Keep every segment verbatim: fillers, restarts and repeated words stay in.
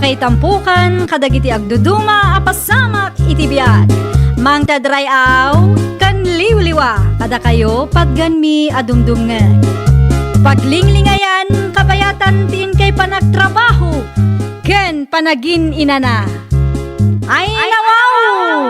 Maitampukan kadagiti agduduma a pasamak iti biag. Mangted ray-aw ken liwliwa kadakayo patganmi a dumdumngeg. Paglinglingayan, kabayatan ti inkay panagtrabaho ken panagin-inana. Ay, nawaw!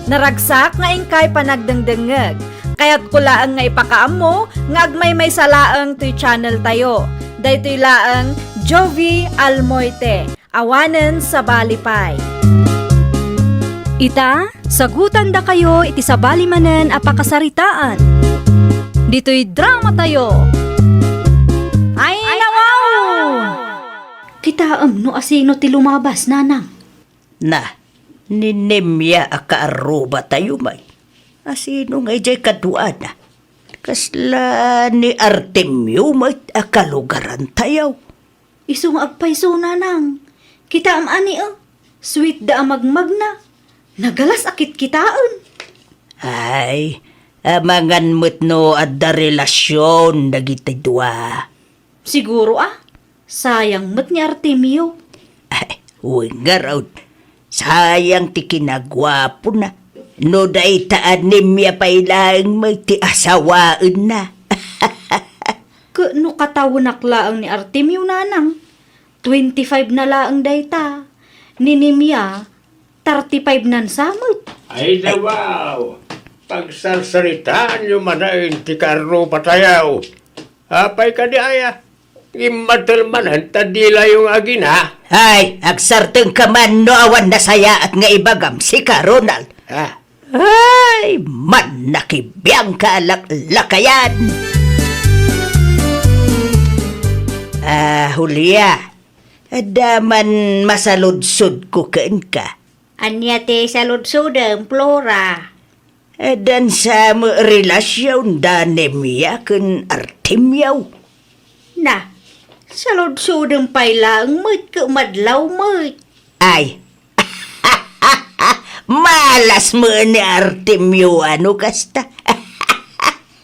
Naragsak nga inkay panagdengdengngeg. Kayatko laeng nga ipakaammo nga agmaymaysa laeng toy channel tayo. Daytoy laeng Jovie Almoite, awanen sabali pay. Ita, sagutandakayo iti sabali manen a pakasaritaan. Ditoy drama tayo. Ay, nawaw! Kitaem no asino ti lumabas, nanang. Na, ni Nemia a kaarrubatayo met. Asino nga idiay kaduana? Kasla ni Artemio met a kalugarantayo. Isu nga agpayso, nanang. Kitaem ani, eh. Sweet da a magmagna. Nagalas a kitkitaen. Ay, amangan met no adda relasyon dagiti dua. Siguro a, sayang met ni Artemio. Ay, wen ngarud, sayang ti kinaguapona. No dayta a Nemia pay laeng met ti asawaenna. Ket no katawenak laeng ni Artemio, nanang, twenty-five na laeng dayta. Ni Nemia, thirty-five nan sa met. Ay, dawaw! Pagsarsaritaanyo manen ti kaarrubatayo. Apay kadi aya? Gimmatel manen ta dilayo nga agina? Ay, agsartengka man no awan nasayaat nga ibagam, sika, Ronald. Ah. Ay, mannakibiangka a laklakayan! Ah, Julia, adda man masaludsodko kenka. Ania ti saludsodem, Flora? Addan sa met relasyon da Nemia ken Artemio. Na, saludsodem pay laeng met ket madlaw met. Ay, malas met ni Artemio a no kasta.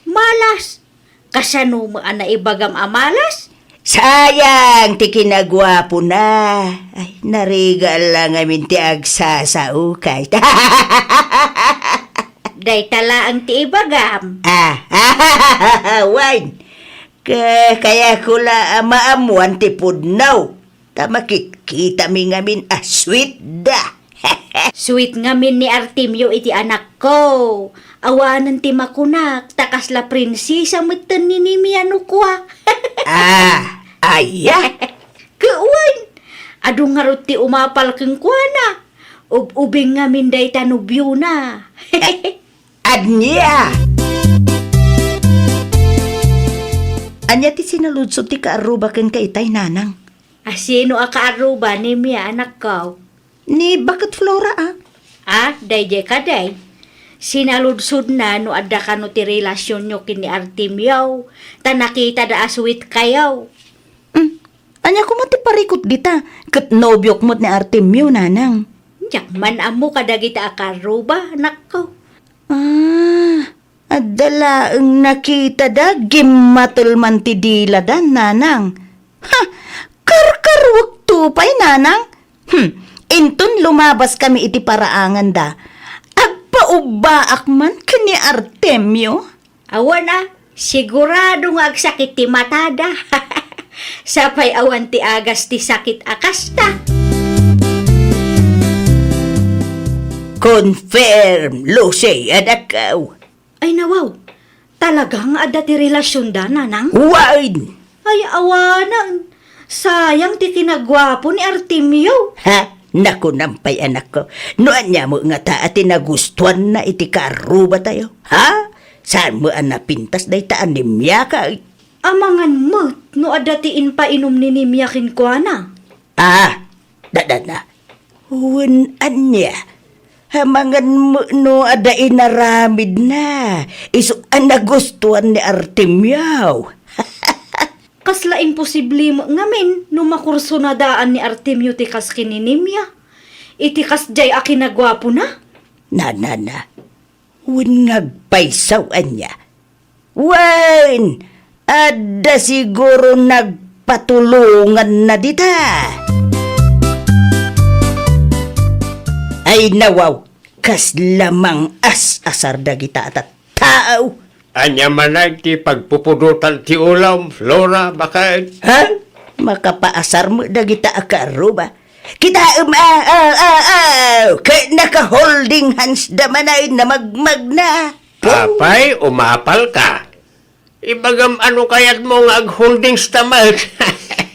Malas? Kasano met a naibagam a malas? Sayang ti kinaguapona. Ay, narigat la ngamin ti agsasaokay. Dayta laeng ti ibagam. Ah, wen. Ka-, kayatko la a maammoan ti pudno. Ta makitkitami ngamin a sweet da. Sweet ngamin ni Artemio iti anakko. Awanen ti makunak, ta kasla prinsesa metten ni Nemia no kua. Ah, aya? Ket wen, adu ngarud ti umapal kenkuana. Ub-ubing ngamin dayta nobiona. Ania? Ania ti sinaludsod ti kaarruba kenka itay, nanang? Asino a kaarruba, Nemia, anakko? Ni baket Flora, a. A, daydiay kadi. Sinaludsodna no adda kano ti relasionyo ken ni Artemio, ta nakitada a sweet kayo. Mm. Ania koma ti parikut dita? Ket nobiok met ni Artemio, nanang. Diak man ammo kadagita a kaarruba, anakko. Ah, adda laeng nakitada, gimmatel man ti dilada, nanang. Ha! Karkaruekto pay, nanang. Hmm, inton lumabaskami iti paraanganda, agpaubbaak man ken ni Artemio. Awan a, sigurado nga agsakit ti matada. Sapay awan ti agas ti sakit a kasta. Confirm, Lucy, anakko. Ay, nawaw. Talaga nga adda ti relasionda, nanang? Wen! Ay, awanen. Sayang ti kinaguapo ni Artemio. Ha? Nakunam pay, anakko. No ania met ngata a ti nagustuanna iti kaarrubatayo? Ha? Saan met a napintas dayta a Nemia kay? Amangan met no adda ti impainom ni Nemia kenkuana. Ah, dadana. Wen ania? Amangan met no adda inaramidna. Isu a nagustuan ni Artemio. Kasla imposible met ngamin no makursunadaan ni Artemio ti kas ken ni Nemia. Iti kasdiay a kinaguapona? Na, na, na. Wen nga agpayso ania? Wen! Adda siguro nagpatulonganna dita. Ay nawaw, kasla mang-as-asar dagita a tattao. Ania man ti pagpupudotan ti ulam, Flora, baket? Ha? Makapaasar met dagita a karuba. Kitaem, a, a, a, a, ket naka-holding hands da man ay namagmagna. Apay, umapal ka. Ibagam ano kayatmo nga ag-holdings ta met.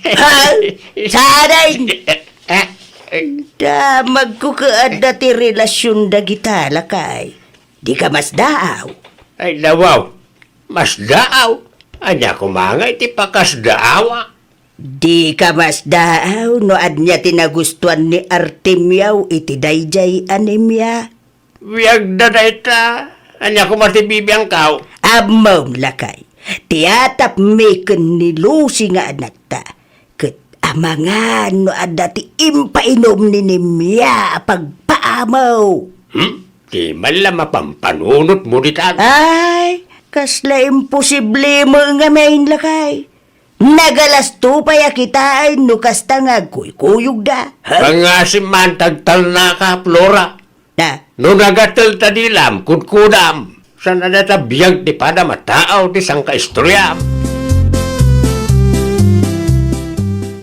Ha? Saday? Eh, eh. Damagko ket adda ti relasyon dagita, lakay. Dika masdaaw. Ay, nawaw. Masdaaw? Ania koma nga iti pakasdaawa? Dika masdaaw no ania ti nagustuan ni Artemio iti daydiay anemia. Biagda dayta. Ania koma ti bibiangkaw? Ammom, lakay. Ti atapmi ken ni Lucy nga anakta. Ket amangan no adda ti impainum ni Nemia a pagpaamaw. Hmm? Di man la mapampanunotmo ditan. Ay, kasla imposible met ngamin, lakay. Nagalasto pay a kitaen no kasta nga agkuykuyogda. Ha? Pangasim man tagtalnaka, Flora. Na? No nagatel ta dilam, kudkudam. Saan a data biag ti padam a tao ti sangkaistoriam?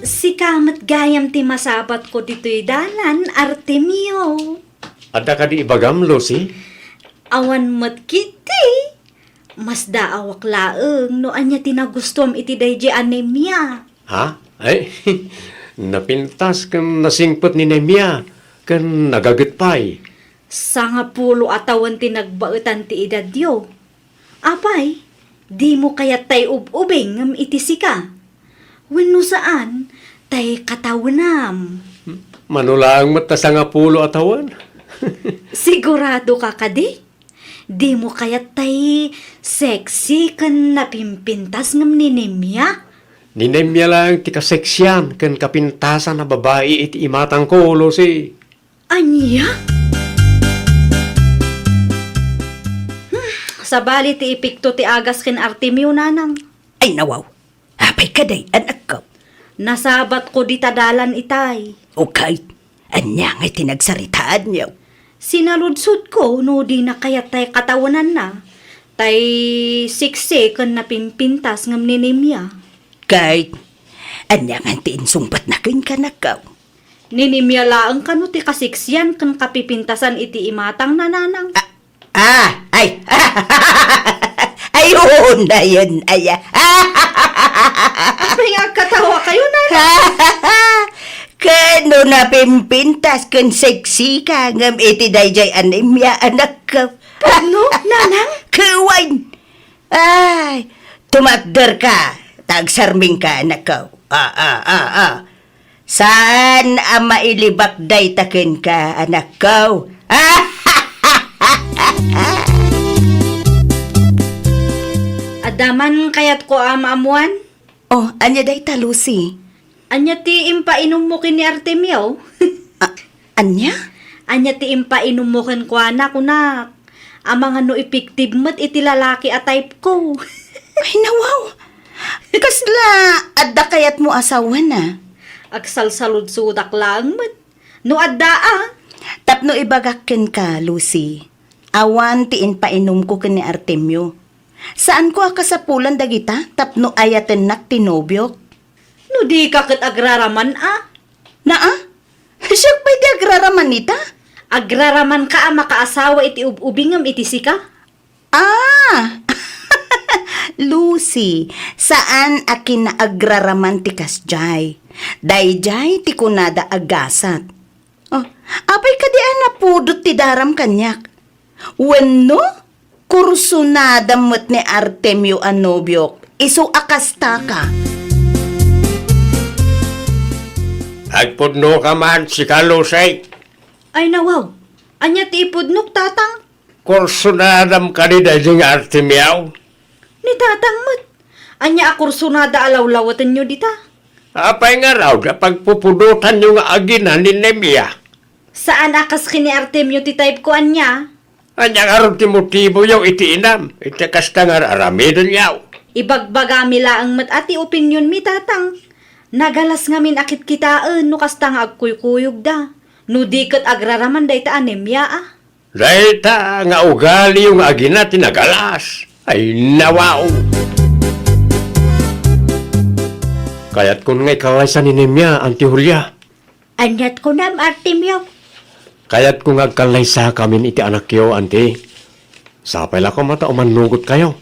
Sika met gayam ti masabatko ditoy dalan, Artemio. Adda kadi ibagam, Lucy? Awan met ketdi. Masdaawak laeng no ania ti nagustuam iti daydiay anemia. Ha? Ay, napintas ken nasingpet ni Nemia, ken nagaget pay. Sangapulo a tawen ti nagbaetan ti edadyo. Apay, dimo kayat tay ub-ubing ngem iti sika? Wenno saan, tay katawenam? Mano laeng met ta sangapulo a tawen? Sigurado ka kadi? Dimo kayat tay sexy ken napimpintas ngem ni Nemia? Ni Nemia laeng ti kaseksian ken kapintasan a babai iti imatangko, Lucy. Ania? Hmm, sabali ti epekto ti agas ken Artemio, nanang. Ay, nawaw. Apay kadi, anakko? Nasabatko dita dalan itay. Okay. Ania ngay ti nagsaritaanyo? Sinaludsodko no dina kayat tay katawenanna, tay siksi ken napimpintas ngem ni Nemia. Kay, ania ngay ti insungbatna kenka, anakko? Ni Nemia laeng kano ti kasiksian ken kapipintasan iti imatangna, nanang. Ah, Ah, ay. Ay, oo, na yun, ay, ah. Apay nga agkatawa kayo, nanang? Kano napimpintas ken sexy ka ngem iti daydiay anemia, anakko? Ano, nanang? Kawan. Ay, tumakder ka. Tagsarming ka, anakko. Ah, ah, ah, ah. Saan a mailibak dayta kenka, anakko? Adda man kayatko a maammuan? Oh, ania dayta, Lucy? Ania ti impainummo ken ni Artemio? A-, ania? Ania ti impainummo kenkuana, kunak? Amangan no effective met iti lalaki a type ko. Ay, nawaw! Kasla adda kayatmo a sawen a? Agsalsaludsodak laeng met. No adda a? Tapno ibagak kenka, Lucy, awan ti impainumko ken ni Artemio. Saanko a kasapulan dagita tapno ayatennak ti nobiok. No dika ket agraraman a? Naa? Siak pay ti agraraman ita? Agraramanka a makaasawa iti ub-ubingem iti sika? Ah! Lucy, saan a kinaagraraman ti kasjay. Dayjay ti kunada a gasat. Oh, apay kadi a napudot ti daram kaniak? Wenno, kursonadam met ni Artemio a nobiok, isu a kastaka. Agpudnoka man, sika, Lucy. Ay, nawaw. Ania ti ipudnok, Tatang? Kursonadam kadi daydi nga Artemio? Ni Tatang met. Ania a kursonada a lawlawatenyo dita? Apay ngarud a pagpupudotanyo nga agina ni Nemia? Saan a kas ken ni Artemio ti type ko, ania? Ania ngarud ti motiboyo iti inam iti kasta nga ar-aramidenyo? Ibagbagami laeng met a ti opinionmi, Tatang. Nagalas ngamin a kitkitaen no kasta nga agkuykuyogda, no di ket agraraman dayta a nemia a. Dayta nga ugaliyo nga agina ti nagalas. Ay, nawaw! Kayatkon nga ikallaysa ni Nemia, Anti Julia. Aniat kunam, Artemio? Kayatko nga agkallaysakamin iti anakyo, Anti. Sapay la koma ta umannugotkayo.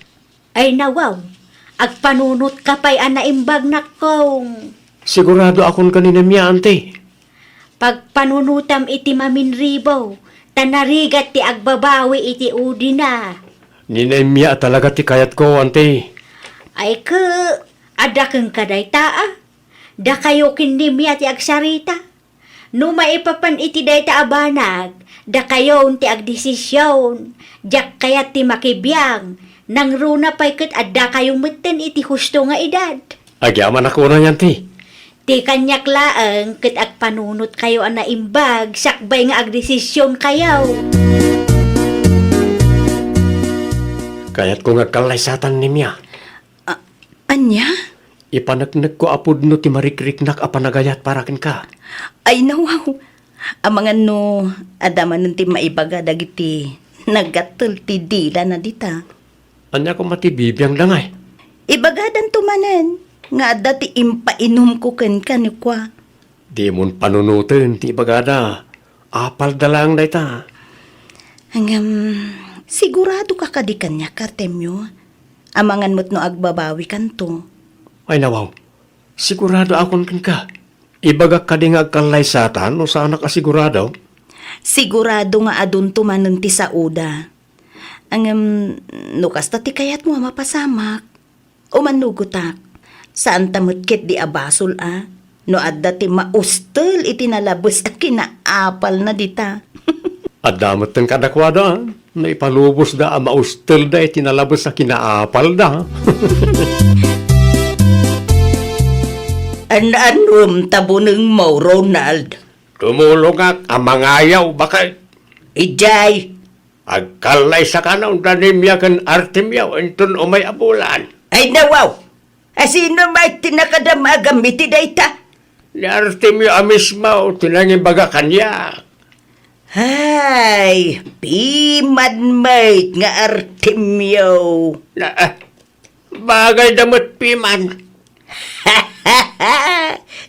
Ay, nawaw, agpanunotka pay a naimbag, nakkong. Sigurado akon ken ni Nemia, Anti. Pagpanunotam iti maminribo, ta narigat ti agbabawi iti udina. Ni Nemia a talaga ti kayatko, Anti. Ay, ke, adda kenka dayta, a? Dakayo ken ni Nemia ti agsarita. No maipapan iti dayta a banag, dakayon ti agdesision. Diak kayat ti makibiang, nangruna pay ket addakayo metten iti husto nga edad. Agyamanak unay, Anti. Ti kaniak laeng ket agpanunotkayo a naimbag sakbay nga agdesisionkayo. Kayatko nga agkallaysatan ni Nemia. A-, ania? Ipaneknekko a pudno ti marikriknak a panagayat para kenka. Ay, nawaw. Amangan no adda manen ti maibaga dagiti nagatel ti dilana dita. Ania koma ti bibiangda ngay? Ibagadanto manen nga adda ti impainumko kenka ni kua. Dimon panunoten ti ibagada. Apalda laeng dayta. Ngem, siguradoka kadi kaniak, Artemio? Amangan met no agbabawikanto. Ay, nawaw. Sigurado akon kenka. Ibagak kadi nga agkallaysatan no saanak a sigurado? Sigurado nga adunto manen ti saoda. Ngem, no kasta ti kayatmo a mapasamak, umannugotak. Saanta met ketdi a basol a no adda ti maustel iti nalabes a kinaapalna dita. Adda metten kadakuada, no ipalubosda a maustelda iti nalabes a kinaapalda. An-anuem ta bunengmo, Ronald? Tumulongak a mangayaw, baket. Idiay, agkallaysakano da Nemia ken Artemio inton umay a bulan. Ay, nawaw! Asino met ti nakadamagam iti dayta? Ni Artemio a mismo ti nangibaga kaniak. Ay, piman met nga Artemio. Na, ah, bagayda met piman.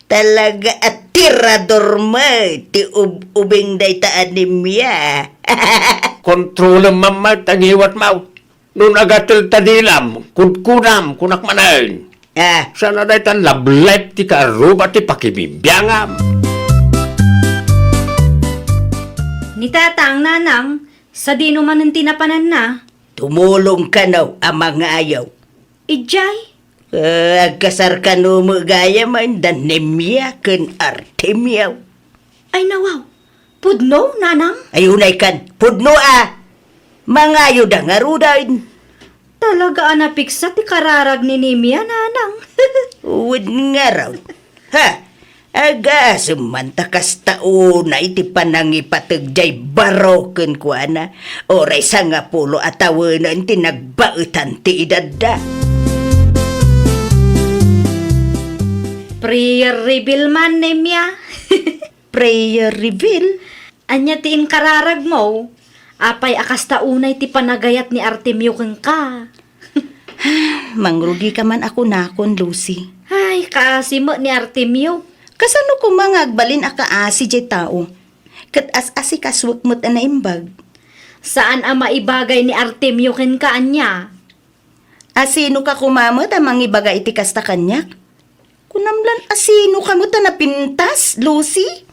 Talaga a tirador met ti ub-ubing dayta a Nemia. Kontrolem man met a ngiwatmo. No nagatel ta dilam, kudkudam, kunak manen. Ah. Saan a dayta love life ti kaarruba ti pakibibiangam. Ni Tatang, Nanang, sadino manen ti napananna? Tumulongkano a mangayaw. Idiay? Ah, agkasarkano met gayam da Nemia ken Artemio. Ay, nawaw. Pudno, Nanang? Ay, unaykan. Pudno a. Mangayoda ngaruden. Talaga a napigsa ti kararag ni Nemia, Nanang. Wen ngarud. Ha? Agasem man ta kasta unay ti panangipateg diay baro kenkuana, uray sangapulo a tawenen ti nagbaetan ti edadda. Prayer reveal man, Nemia. Prayer reveal? Ania ti inkararagmo? Apay a kasta unay ti panagayat ni Artemio kenka? Mangrugika man a kunakon, Lucy. Ay, kaasi met ni Artemio. Kasano koma nga agbalin a kaasi diay tao? Ket as-asikasuek met a naimbag. Saan a maibagay ni Artemio kenka, ania? Asinoka koma met a mangibaga iti kasta kaniak? Kunam lan, asinoka met a napintas, Lucy?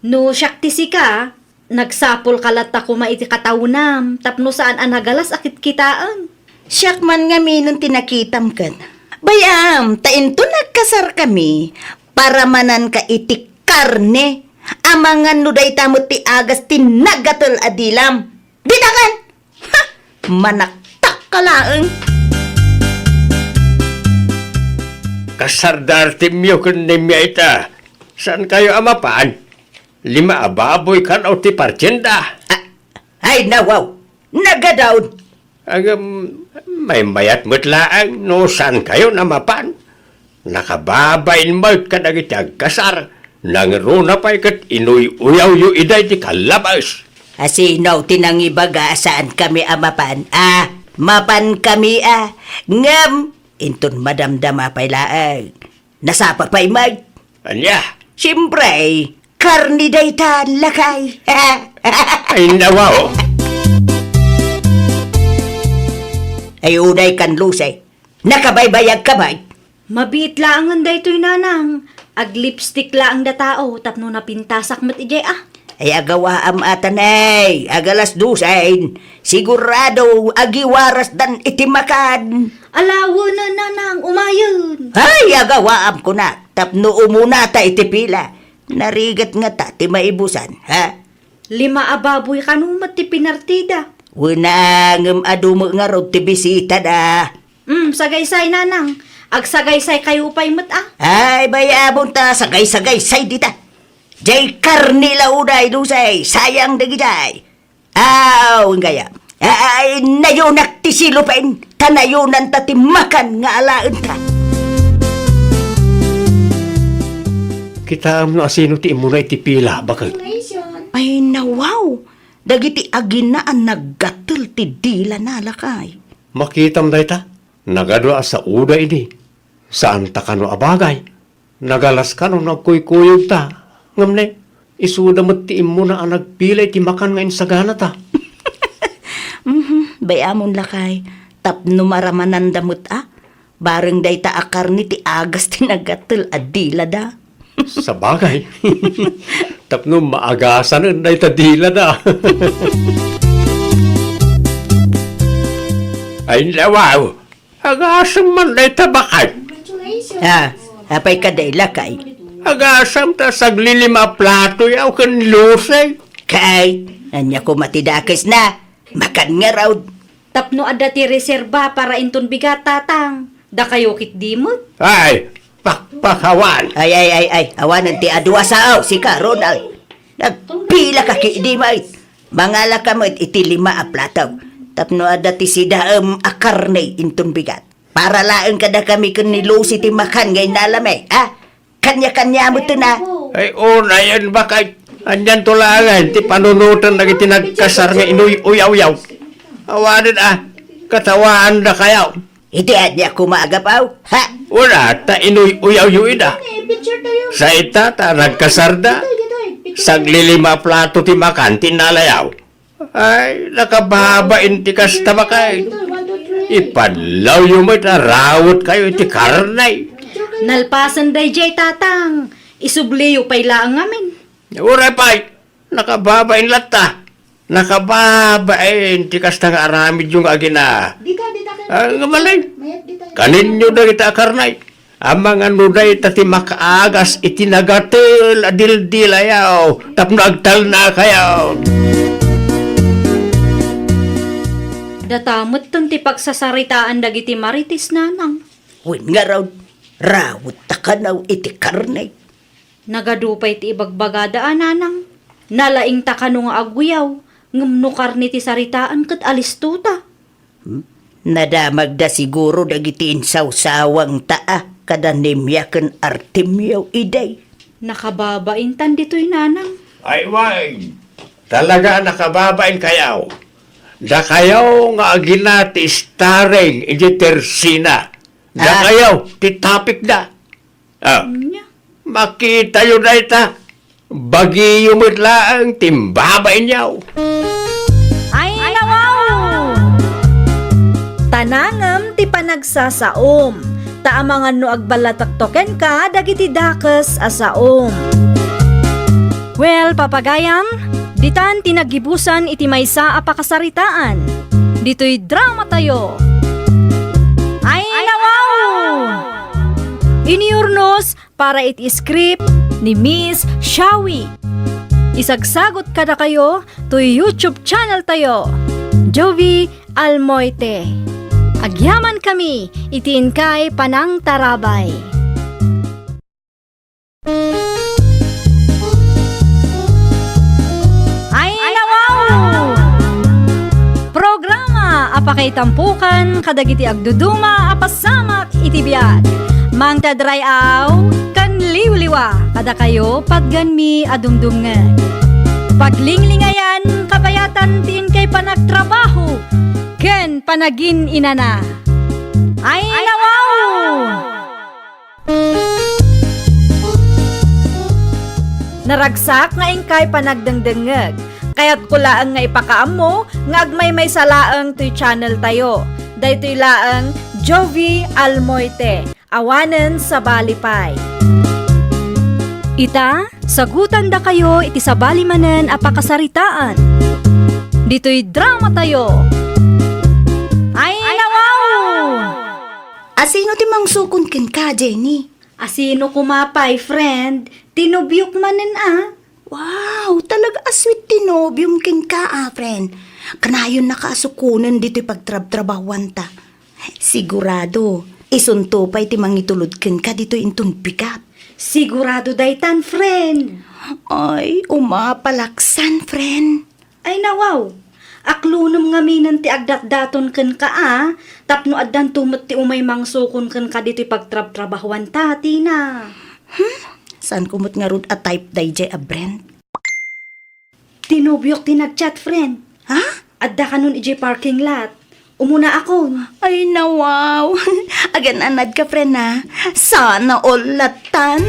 No siak ti sika, nagsapulka latta koma iti kataonam tapno saan a nagalas a kitkitaen. Siak man ngaminen ti nakitam ken. Bay-am, ta inton agkasarkami, paramananka iti karne, amangan no dayta met ti agas ti nagatel a dilam. Ditakan! Ha! Manaktakka laeng! Kasar da Artemio ken Nemia ita. Saankayo a mapan? Lima a baboy kano ti partienda. A-, ay, nawaw! Nagadaon! Agam, Maymayat met laeng no saankayon a mapan. Nakababain met kadagiti agkasar, nangruna pay ket inuy-uyawyo ida iti kallabes. Asino ti nangibaga a saankami a mapan? A, mapankami a. Ngem, inton madamdama pay laeng. Nasapa pay met. Ania? Siempre, karne dayta, lakay. Ay, nawaw. Ay, unay kan Lucy. Nakabaybayag ka met. Mabiit laengen daytoy, nanang. Aglipstick laeng da tao tapno napintasak met idiay a. Ay, agawaam ata, nay. Agalas dosen. Sigurado, agiwarasdan iti makan. Ala, wen, nanang, umayen. Ay, agawaam kunak, tapno umunata iti pila. Narigat ngata ti maibusan, ha? Lima a baboy kano met ti pinartida. Wen, ngem adu met ngarud ti bisitada. Mm, sagaysay, nanang. Agsagaysay kayo pay met a. Ay, bayabon ta, sagaysagaysay dita. Jay karne la unay, Lucy, sayang dagijay. Aw, gayam. Ay, nayonak ti silopen, ta nayonanta ti makan nga alaenta. Kitaem no asino ti immuna iti pila, baket. Ay, nawaw! Dagiti agina a naggatel ti dilana, lakay. Makitam dayta? Nagadu a saoda idi. Saanta kano a bagay. Nagalas kano no agkuykuyogta. Ngem ne, isuda met ti immuna a nagpila iti makan nga insaganata. Mhm, bay-amon lakay, tapno maramananda met a, bareng dayta a karne ti agas ti naggatel a dilada. Sabagay, tapno maagasanen dayta dilada. Ay, nawaw! Agasem man dayta bakay. Ah, apay kadi, lakay? Agasem ta saglilima a plato yaw ken Lucy. Kay, ania koma ti dakesna? Makan ngarud. Tapno adda ti reserba para inton bigat, tatang. Dakayo ketdi met. Ay, pakpakawan. Ay, ay, ay, ay. Awanen ti adu a sao, sika, Ronald. Nagpila ka ketdi met. Mangalaka met iti lima a plato. Tapno adda ti sidaem a karne inton bigat. Para laeng kadakami ken ni Lucy ti makan nga inalami, a? Kanya-kanya met a. Ay, unayen, bakay. Anianto laengen ti panunoten dagiti nagkasar nga inuy-uyawyaw? Awanen a, katawaandakayo. Iti ania koma a gapu, ha? Wala, ta inuy-uyawyo ida. Sa ita, ta nagkasarda. Saglilima a plato ti makan ti inalayaw. Ay, nakababain ti kasta, bakay. Ipadlawyo met a rawetkayo iti karne. Nalpasen daydiay, tatang. Isubliyo pay laeng ngamin. Uray pay, nakababain latta. Nakababain ti kasta nga aramidyo nga agina. Dita, dita, kay Ah, nga malay. Mayat dita. Kaninyo dagita a karne. Amangan no dayta ti makaagas iti nagatel a dildilayaw tapno agtalnakayo. Data metten ti pagsasaritaan dagiti Marites, nanang. Wen ngarud, rawetta kano iti karne. Nagadu pay ti ibagbagada a, nanang. Nalaingta kano nga aguyaw, ngem no karne ti saritaan ket alistota. Hmm? Nadamagda siguro dagiti insawsawangta a kada Nemia ken Artemio idi. Nakababaintan ditoy, nanang. Ay, wen. Talaga a nakababainkayo. Dakayo nga agina ti starring iti tersina. Ah. Dakayo ti topicda. Ah. Ania? Makitayo dayta. Bagiyo met laeng ti imbabainyo. Ay, nawaw! Ta nangem ti panagsasaom, ta amangan no agballatekto kenka dagiti dakes a saom. Well, papagayam, ditan ti naggibusan iti maysa a pakasaritaan. Ditoy dramatayo. Ay, nawaw! Inurnos para iti script ni Miss Shawi. Isagsagot kadakayo toy YouTube channel tayo, Jovi Almoite. Agyamankami iti inkay panangtarabay. Ay, nawaw! Programa a Pakaitampokan kadagiti agduduma a pasamak iti biag. Mangted ray-aw ken liwliwa kadakayo patgenmi a dumdumngeg. Paglinglingayan kabayatan ti inkay panagtrabaho ken panagin-inana. Ay, nawaw! Naragsak nga inkay panagdengdengngeg. Kayatko laeng nga ipakaammo nga agmaymaysa laeng toy channel tayo. Daytoy laeng Jovie Almoite, awanen sabali pay. Ita, sagutandakayo iti sabali manen a pakasaritaan. Ditoy drama tayo. Ay, nawaw! Asino ti mangsukon kenka, Jenny? Asino koma pay, friend? Ti nobiok manen a. Wow, talaga a sweet ti nobiom kenka a, friend. Kanayonnaka a sukonen ditoy pagtrabtrabahuanta. Sigurado, isunto pay ti mangitulod kenka ditoy inton bigat. Sigurado daytan, friend. Ay, umapalaksan, friend. Ay, nawaw! Aklunem ngaminen ti agdatdaton kenka a, tapno addanto met ti umay mangsukon kenka ditoy pagtrabtrabahuanta, Tina. Hmm? Saanko met ngarud a type daydiay a friend? Ti nobiok ti nag-chat, friend. Ha? Adda kanon idiay parking lot. Umuna akon. Ay, nawaw. Agan-anadka, friend, a. Sana all latan.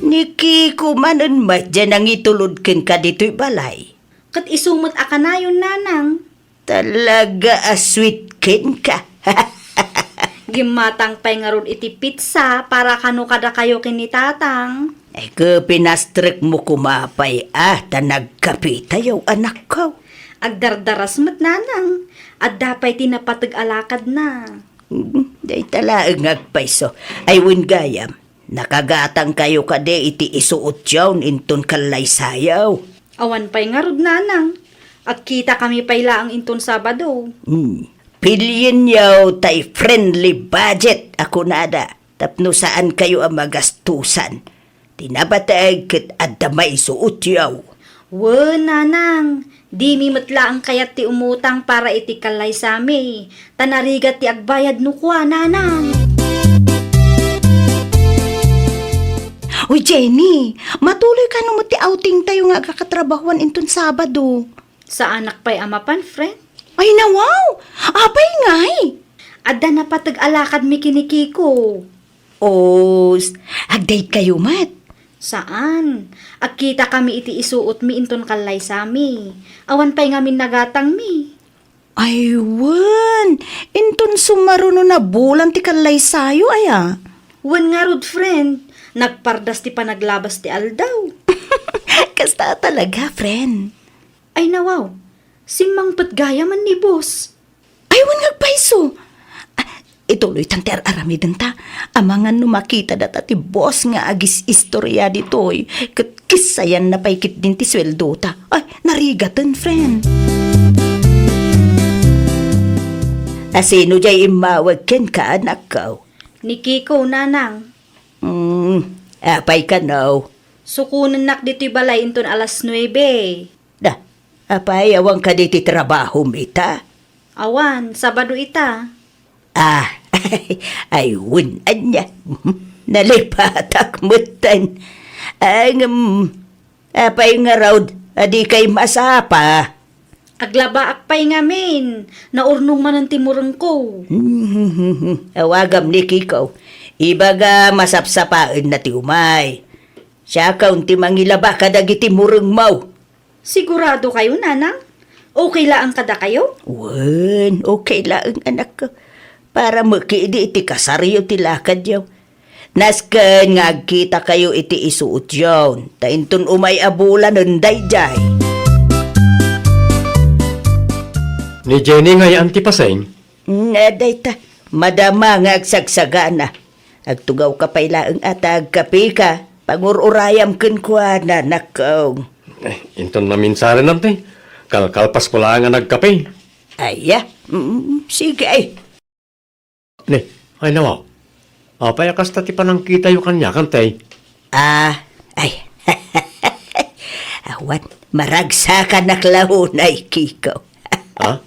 Ni Kiko manen met diay nangitulod kenka ditoy balay. Ket isu met a kanayon, nanang. Talaga a sweet kenka. Gimmatang pay ngarud iti pizza para kano kadakayo ken ni tatang. Ay, ket pinastrekmo koma pay a ta nagkapitayo, anakko. Agdardaras met, nanang. Adda pay ti napateg a lakadna. Mm, dayta laeng nga agpayso. Ay, wen gayam, nakagatangkayo kadi iti isuotyon inton kallaysayo? Awan pay ngarud, nanang. Agkitakami pay laeng inton Sabado. Hmm. Pilienyo tay friendly budget a kunada tapno saankayo a magastusan. Ti napateg ket adda maisuotyo. Wen, nanang, dimi met laeng kayat ti umutang para iti kallaysami, ta narigat ti agbayad no kua, nanang. Uy, Jenny, matuloy kano met ti outing tayo nga agkakatrabahuan inton Sabado? Saanak pay a mapan, friend. Ay, nawaw! Apay ngay? Adda napateg a lakadmi ken ni Kiko. Os, agdate kayo met? Saan. Agkita kami iti isuotmi inton kallaysami. Awan pay ngamin nagatangmi. Ay, wen. Inton sumaruno nabulan ti kallaysayo, aya? Wen ngarud, friend. Nagpardas ti panaglabas ti aldaw. Kasta talaga, friend. Ay, nawaw. Simmangpet gayam ni boss. Ay, wen nga agpayso. Ah, ituloytan ti ar-aramidenta. Amangan no makita data ti boss nga agis-istorya ditoy, ket kissayanna pay ketdin ti sueldota. Ay, narigaten, friend. Asino jay immawag kenka, anakko? Ni Kiko, nanang. Hmm, apay kano? Sukonennak ditoy balay inton alas nuebe. Da, apay, awan kadi ti trabahom ita? Awan, Sabado ita. Ah, ay, wen, ania. Nalipatak metten. Ngem, apay ngarud, a dikay masapa? Aglabaak pay ngamin. Naurnong manen ti murengko. Awagam ni Kiko. Ibaga masapsapaenna ti umay. Siakon ti mangilaba kadagiti murengmo. Sigurado kayo, nanang? Okay laeng kadakayo? Wen, okay laeng, anakko. Para met idi iti kasaryo ti lakadyo. Nasken nga agkita kayo iti isuotyon, ta inton umay a bulanen daydiay. Ni Jenny nga yaan ti paseng? Mm, dayta, madama nga agsagsagana. Agtugawka pay laeng a ta agkapeka. Pangur-urayam kenkuana, anakko. Eh, inton naminsarenam ti, kalkalpasko laeng a nagkape. Aya, mm, sige ay. Ni, ay nawaw. Apay a kasta ti panangkitayo kaniakan, te? Ah, ay. Wan, maragsakanak la unay, Kiko. Ha?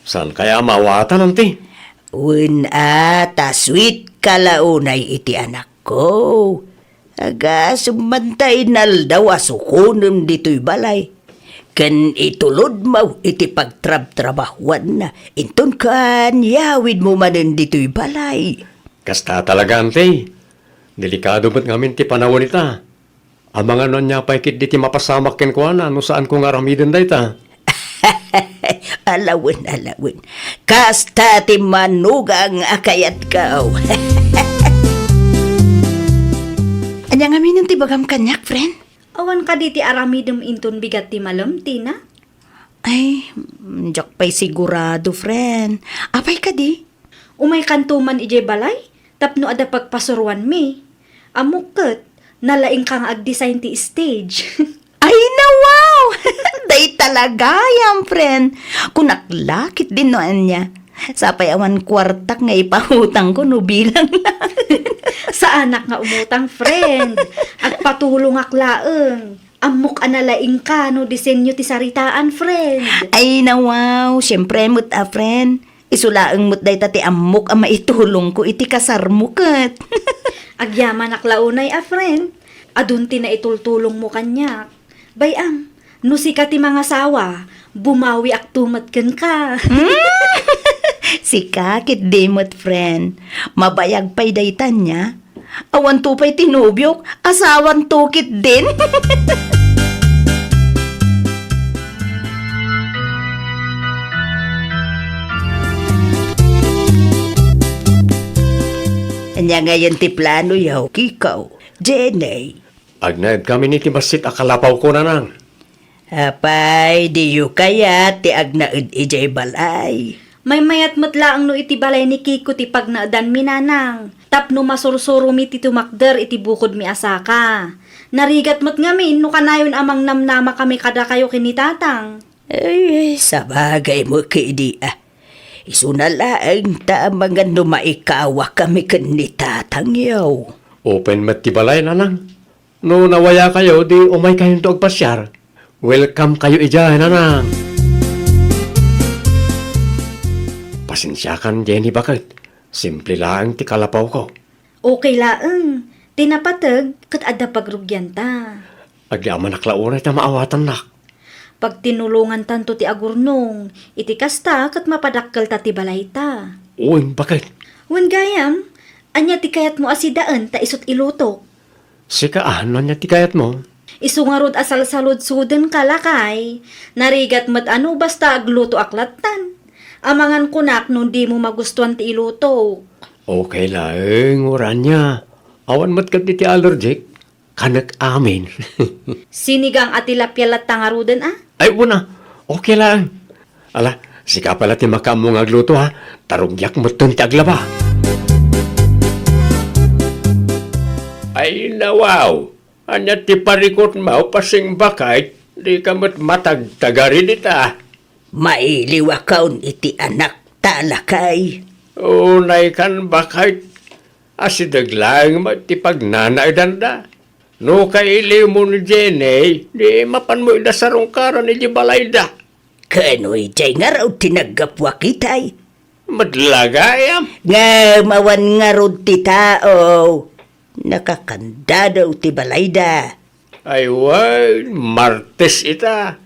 Saan kaya maawatan, Auntie? Wen a, ta sweet ka la unay iti anakko. Agasem man ta inaldaw a sukonem ditoy balay. Ken itulodmo iti pagtrabtrabahuanna. Inton kaan, yawidmo manen ditoy balay. Kasta talaga, Auntie. Delikado met ngamin ti panawen ita. Amangan no ania pay ketdi ti mapasamak kenkuana no saanko nga aramiden dayta. Alawen, alawen. Kasta ti manugang a kayatko. Ania ngamin ti bagam kaniak, friend? Awan kadi ti aramidem inton bigat ti malem, Tina? Ay, diak pay sigurado, friend. Apay kadi? Umaykanto man idiay balay tapno adda pagpasuroanmi. Ammok ket, nalaingka nga agdesign ti stage. Ay, na wow! Dayta la gayam, friend. Kunak la ketdin no ania. Sapay awan kuartak nga ipautangko no bilang lang. Saanak nga umutang, friend. Agpatulongak laeng. Ammok a nalaingka no disenyo ti saritaan, friend. Ay, na wow. Siyempre met a, friend. Isu laeng met dayta ti ammok a maitulongko iti kasarmo ket. Agyamanak la unay a, friend. Adun ti naitultulongmo kaniak. Bay-am, no sika ti mangasawa, bumawiakto met kenka. Hmm? Sika ketdi met, friend. Mabayag pay dayta nia. Awanto pay ti nobiok, asawanto ketdin. Ania ngayen ti planoyo, Kiko? Jenny? Agnaedkamin iti bassit a kalapawko, Nanang. Apay, diyo kayat ti agnaed idiay balay? Maymayat met laeng no iti balay ni Kiko ti pagnaedanmi, Nanang, tapno masursuromi ti tumakder iti bukodmi a saka. Narigat met ngamin no kanayon a mangnamnamakami kadakayo ken ni Tatang. Ay, sabagay met ketdi a. Isuna laeng ta amangan no maikawakami ken ni Tatangyo. Open met ti balay, Nanang. No nawayakayo, di umaykayonto agpasiar. Welcome kayo idiay, Nanang. Pasensiakan, Jenny, baket. Simple laeng ti kalapawko. Okay laeng. Ti napateg ket adda pagrugianta. Agyamanak la unay ta maawatannak. Pagtinulongantanto ti agurnong. Iti kasta, ket mapadakkelta ti balayta. Wen, baket. Wen gayam, ania ti kayatmo a sidaen ta isut' ilutok? Sika a, no ania ti kayatmo? Isu ngarud a salsaludsodenka, lakay. Narigat met a no basta aglutoak lattan. Amangan kunak no dimo magustuan ti ilutok. Okay laeng, uray ania. Awan met ketdi ti allergic. Kanek amin. Sinigang a tilapia latta ngaruden a? Ay, una. Okay laeng. Ala, sika pay la ti makaammo nga agluto, ha? Ta rugiak metten ti aglaba. Ay, na wow! Ania ti parikutmo, Pasimbakay? Dika met matagtagari dita. Mailiwakon iti anakta, lakay. Unaykan, Bakay. Asideg laeng met ti pagnanaedanda. No kailiwmo ni Jenny, di mapanmo ida sarungkaran iti balayda. Kano idiay ngarud ti naggapuak itay? Met la gayam. Ngem awan ngarud ti tao. Nakakandadaw ti balayda. Ay, wen, Martes ita.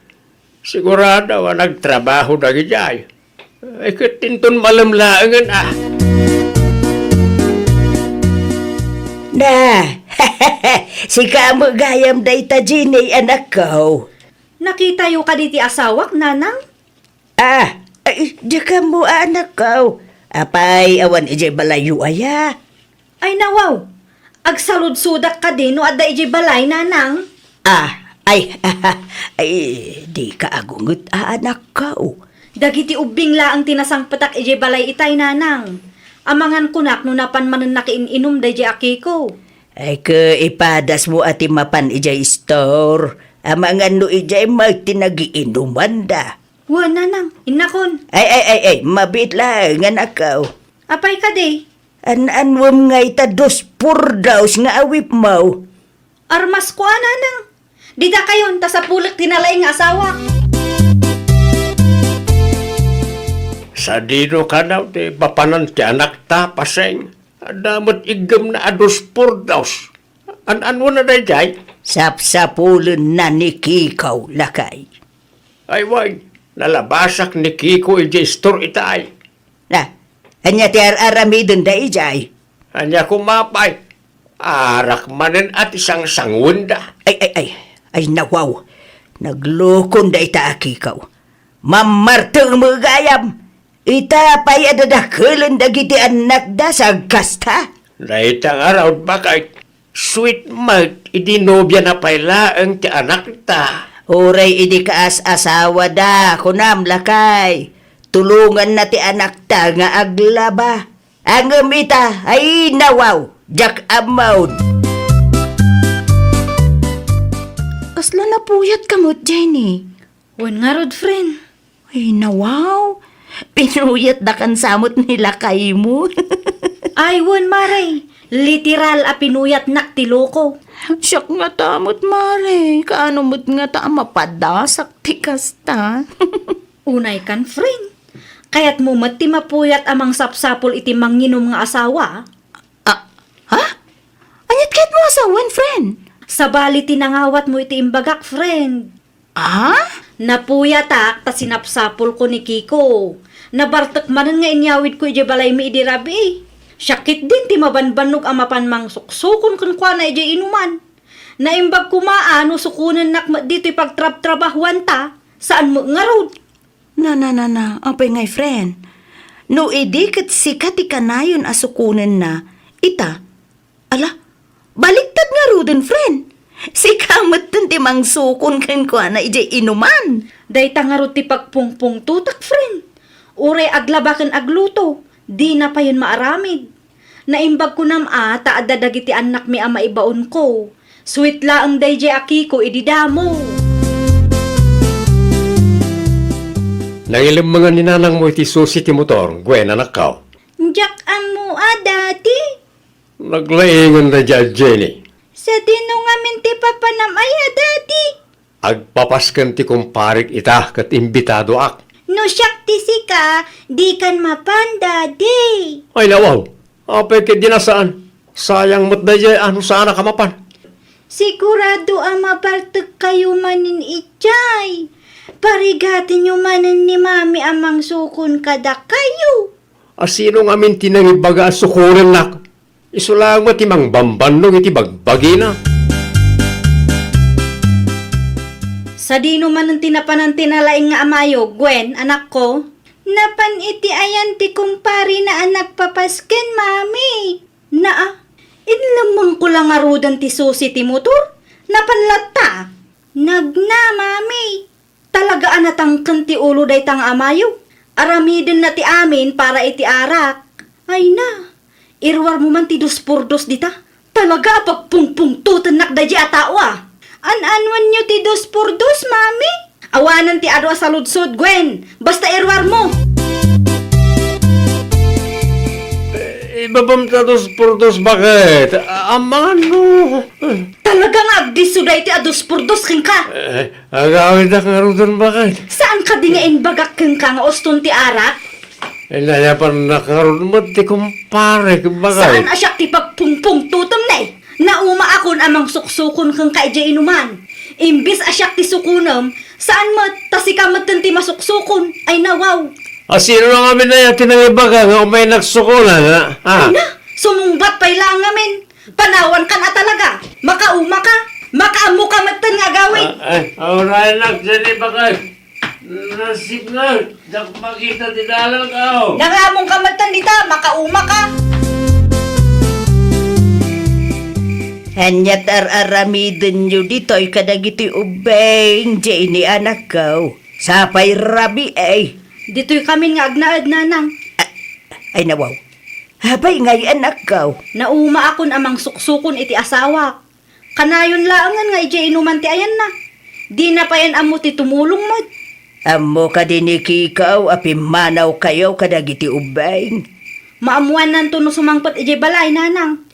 Sigurado a nagtrabaho dagidiay. Ay, ket inton malem laengen a. Na, sika met gayam dayta, Jenny, anakko. Nakitayo kadi ti asawak, Nanang? Ah, ay, diak ammo, anakko. Apay, awan idiay balayyo aya? Ay, nawaw! Agsaludsodak kadi no adda idiay balay, Nanang? Ah, ay, ay, dika agunget a, anakko. Dagiti ubbing laeng ti nasangpetak idiay balay itay, Nanang. Amangan kunak no napan manen nakiin-inum daydiay a Kiko. Ay, ket ipadasmo a ti mapan idiay store. Amangan no idiay met ti nagiinumanda. Wen, Nanang, innakon. Ay, ay, ay, ay, mabiit laeng, anakko. Apay kadi? An-anuem ngay ta dos por dos nga awipmo? Armasko a, Nanang. Dita kayon, ta sapulek ti nalaing nga asawak. Sadino kano ti papanan ti anakta, Paseng? Adda met iggemna a dos por dos. An-anona daydiay? Sapsapulenna ni Kiko, lakay. Ay, wen, nalabasak ni Kiko idiay istor itay. Na, ania ti ar-aramiden daydiay? Ania koma pay? Arak manen a ti sangsanguenda. Ay, ay, ay, ay, nawaw. Naglokon dayta a Kiko. Mammarteng met gayam. Ita pay a dadakelen dagiti annakda sa agkasta? Dayta ngarud, baket. Sweet met idi nobiana pay laeng ti anakta. Uray idi kaas-asawada, kunam, lakay. Tulonganna ti anakta nga aglaba. Ngem ita, ay nawaw, diak ammaon. Kasla napuyatka met, Jenny? Wen ngarud, friend. Ay, nawaw. Pinuyatdaka sa met ni lakaymo. Ay, wen, mare. Literal a pinuyatnak ti loko. Siak ngata met, mare. Kaano met ngata a mapadasak ti kasta? Unay kan, friend. Kayatmo met ti mapuyat a mangsapsapul iti manginum nga asawa? Ah, ha? Aniat kayatmo a sawen, friend? Sabali ti nangawatmo iti imbagak, friend. Ah? Napuyatak ta sinapsapulko ni Kiko. Nabartek manen nga inyawidko idiay balaymi idi rabii. Siak ketdin ti mabanbannog a mapan mangsuksukon kenkuana idiay inuman. Naimbag koma a no sukonennak met ditoy pagtrabtrabahuanta, saan met ngarud. Na, na, na, na, apay ngay, friend? No idi ket sika ti kanayon a sukonenna, ita, ala, baliktad ngaruden, friend. Sika metten ti mangsukon kenkuana idiay inuman. Dayta ngarud ti pagpungpungtotak, friend. Uray aglaba ken agluto, dina payen maaramid. Naimbag kunam a ta adda dagiti annakmi a maibaonko. Sweet laeng daydiay a Kiko idi damo. Nangilemmengan ni nanangmo iti susi ti motor, Gwen, anakko. Diak ammo a, Daddy. Naglaingen daydiay a Jenny. Sadino ngamin ti papanam aya, Daddy? Agpapasken ti kumparek ita ket imbitadoak. No siak ti sika, dikan mapan, Daddy. Ay, nawaw. Apay ketdi a saan? Sayang met daydiay a no saanak a mapan. Sigurado a mabartekkayo manen idiay. Parigatenyo manen ni Mami a mangsukon kadakayo. A sino ngamin ti nangibaga a sukonennak? Isu laeng met ti mangbambannog iti bagbagina. Sadino manen ti napanan ti nalaing nga amayo, Gwen, anakko? Napan iti ayan ti kumparena a nagpapasken, Mami. Naa, inlemmengko la ngaruden ti susi ti motor. Napan latta. Nagna, Mami. Talaga a natangken ti ulo dayta nga amayo. Aramidenna ti amin para iti arak. Ay na, iruarmo man ti dos por dos dita. Talaga a pagpungpungtotennak daydiay a tao a. An-anuenyo ti dos por dos, Mami? Awanen ti adu a saludsod, Gwen. Basta iruarmo. Eh, ibabam ta dos por dos, baket? A-, ammano? Talaga nga agdisso daytoy a dos por dos kenka. Eh, Agawidak ngaruden, baket. Saan kadi nga imbagak kenka nga uston ti arak? Inayabannak ngarud met ti kumparek, baket. Saan a siak ti pagpungpungtotem ne? Naumaakon a mangsuksukon kenka idiay inuman. Imbes a siak ti sukonem, saan met, ta sika metten ti masuksukon. Ay, nawaw. A sino nga minaya ti nangibaga nga umaynak sukonan, ha? Ha? Ay na, sumungbat pay laeng ngamin. Panawankan a talaga. Makauma ka. Makaammo ka metten nga agawid. Ah, ay, aurayen nak, Jenny, baket. Nasipnget, diak makita ti dalan, aw. Nangamong ka metten dita, makauma ka. Ania ti ar-aramidenyo ditoy kadagiti ubbing, Jenny, anakko? Sapay rabii, eh. Ditoy kamin nga agnaed, nanang. Ah, ay, nawaw. Apay ngay, anakko? Naumaakon a mangsuksukon iti asawak. Kanayon laengen nga idiay inuman ti ayanna. Dina payen ammo ti tumulong met. Ammo kadi ni Kiko a pimmanawkayo kadagiti ubbing? Maammuannanto no sumangpet idiay balay, nanang.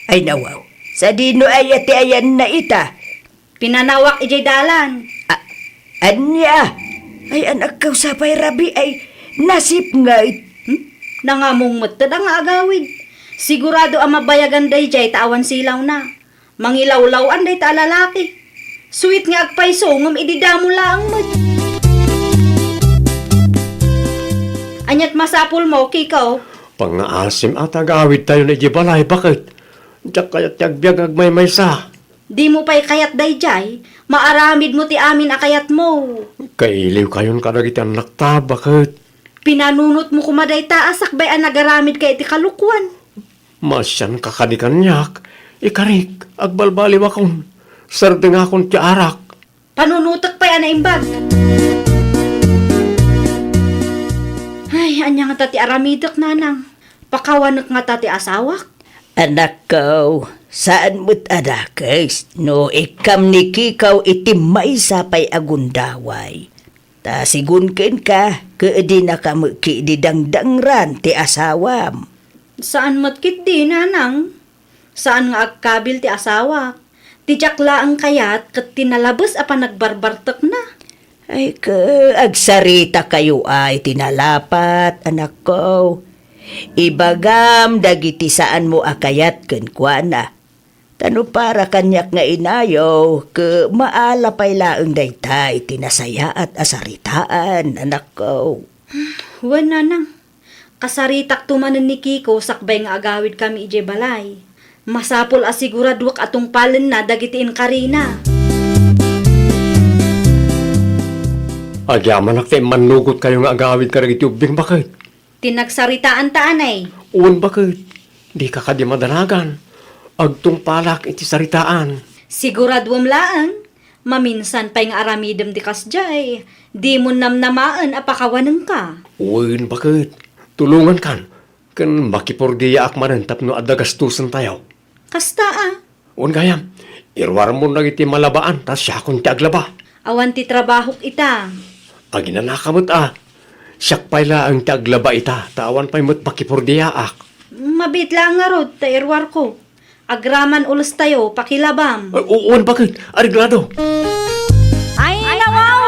Ay, nawaw. Sadino aya ti ayanna ita? Pinanawak idiay dalan. A-, ania? Ay, anakkaw, sapay rabii, ay, nasipnget. Hmm? Nangamong met ti nga agawid. Sigurado a mabayagan daydiay ta awan silawna. Mangilawlaw-an dayta a lalaki. Sweet nga agpayso, ngem idi damo laeng met. Aniat masapulmo, Kiko? Pangngaasim a ti agawidtayon idiay balay, baket. Diak kayat ti agbiag nga agmaymaysa. Dimo pay kayat daydiay, maaramidmo ti amin a kayatmo. Kailiwkayon kadagiti annakta, baket. Pinanunotmo koma dayta a sakbay a nagaramidka iti kalokuan. Maasianka kadi kaniak, ikarik, agbalbaliwakon, sardengakon ti arak. Panunotek pay a naimbag. Ay, ania ngata ti aramidek, nanang? Pakawanek ngata ti asawak? Anakko, saan met a dakes no ikkam ni Kikaw iti maysa pay a gundaway. Ta sigun kenka, ket dinaka met ketdi dangdangran ti asawam. Saan met ketdi, nanang. Saan nga agkabil ti asawak. Ti diak laeng kayat ket ti nalabes a panagbarbartekna. Ay, ket agsaritakayo ay ti nalapat, anakko. Ibagam dagiti saanmo a kayat kenkuana. Ta no para kaniak nga inayo, ket maala pay laeng dayta iti nasayaat a saritaan, anakko. Wen, nanang. Kasaritakto manen ni Kiko sakbay nga agawidkami idiay balay. Masapul a siguraduek a tungpalenna dagiti inkarina. Agyamanak ta immannugotkayo nga agawid kadagiti ubbing, baket. Ti nagsaritaanta, anay? Wen, baket. Dika kadi madanagan. Agtungpalak iti saritaan. Siguraduem laeng. Maminsan pay nga aramidem ti kasdiay, dimon namnamaen a pakawanenka. Wen, baket. Tulongankan, ken makipordiaak manen tapno adda gastosentayo. Kasta a. Wen gayam, iruarmon dagiti malabaan ta siakon ti aglaba. Awan ti trabahok ita. Aginanaka met a. Siak pay laeng ti aglaba ita, ta awan pay met makipordiaak. Mabiit laeng ngarud ta iruarko. Agraman ulestayo, pakilabam. Ay, u-, uwan, baket. Areglado. Ay, nawaw!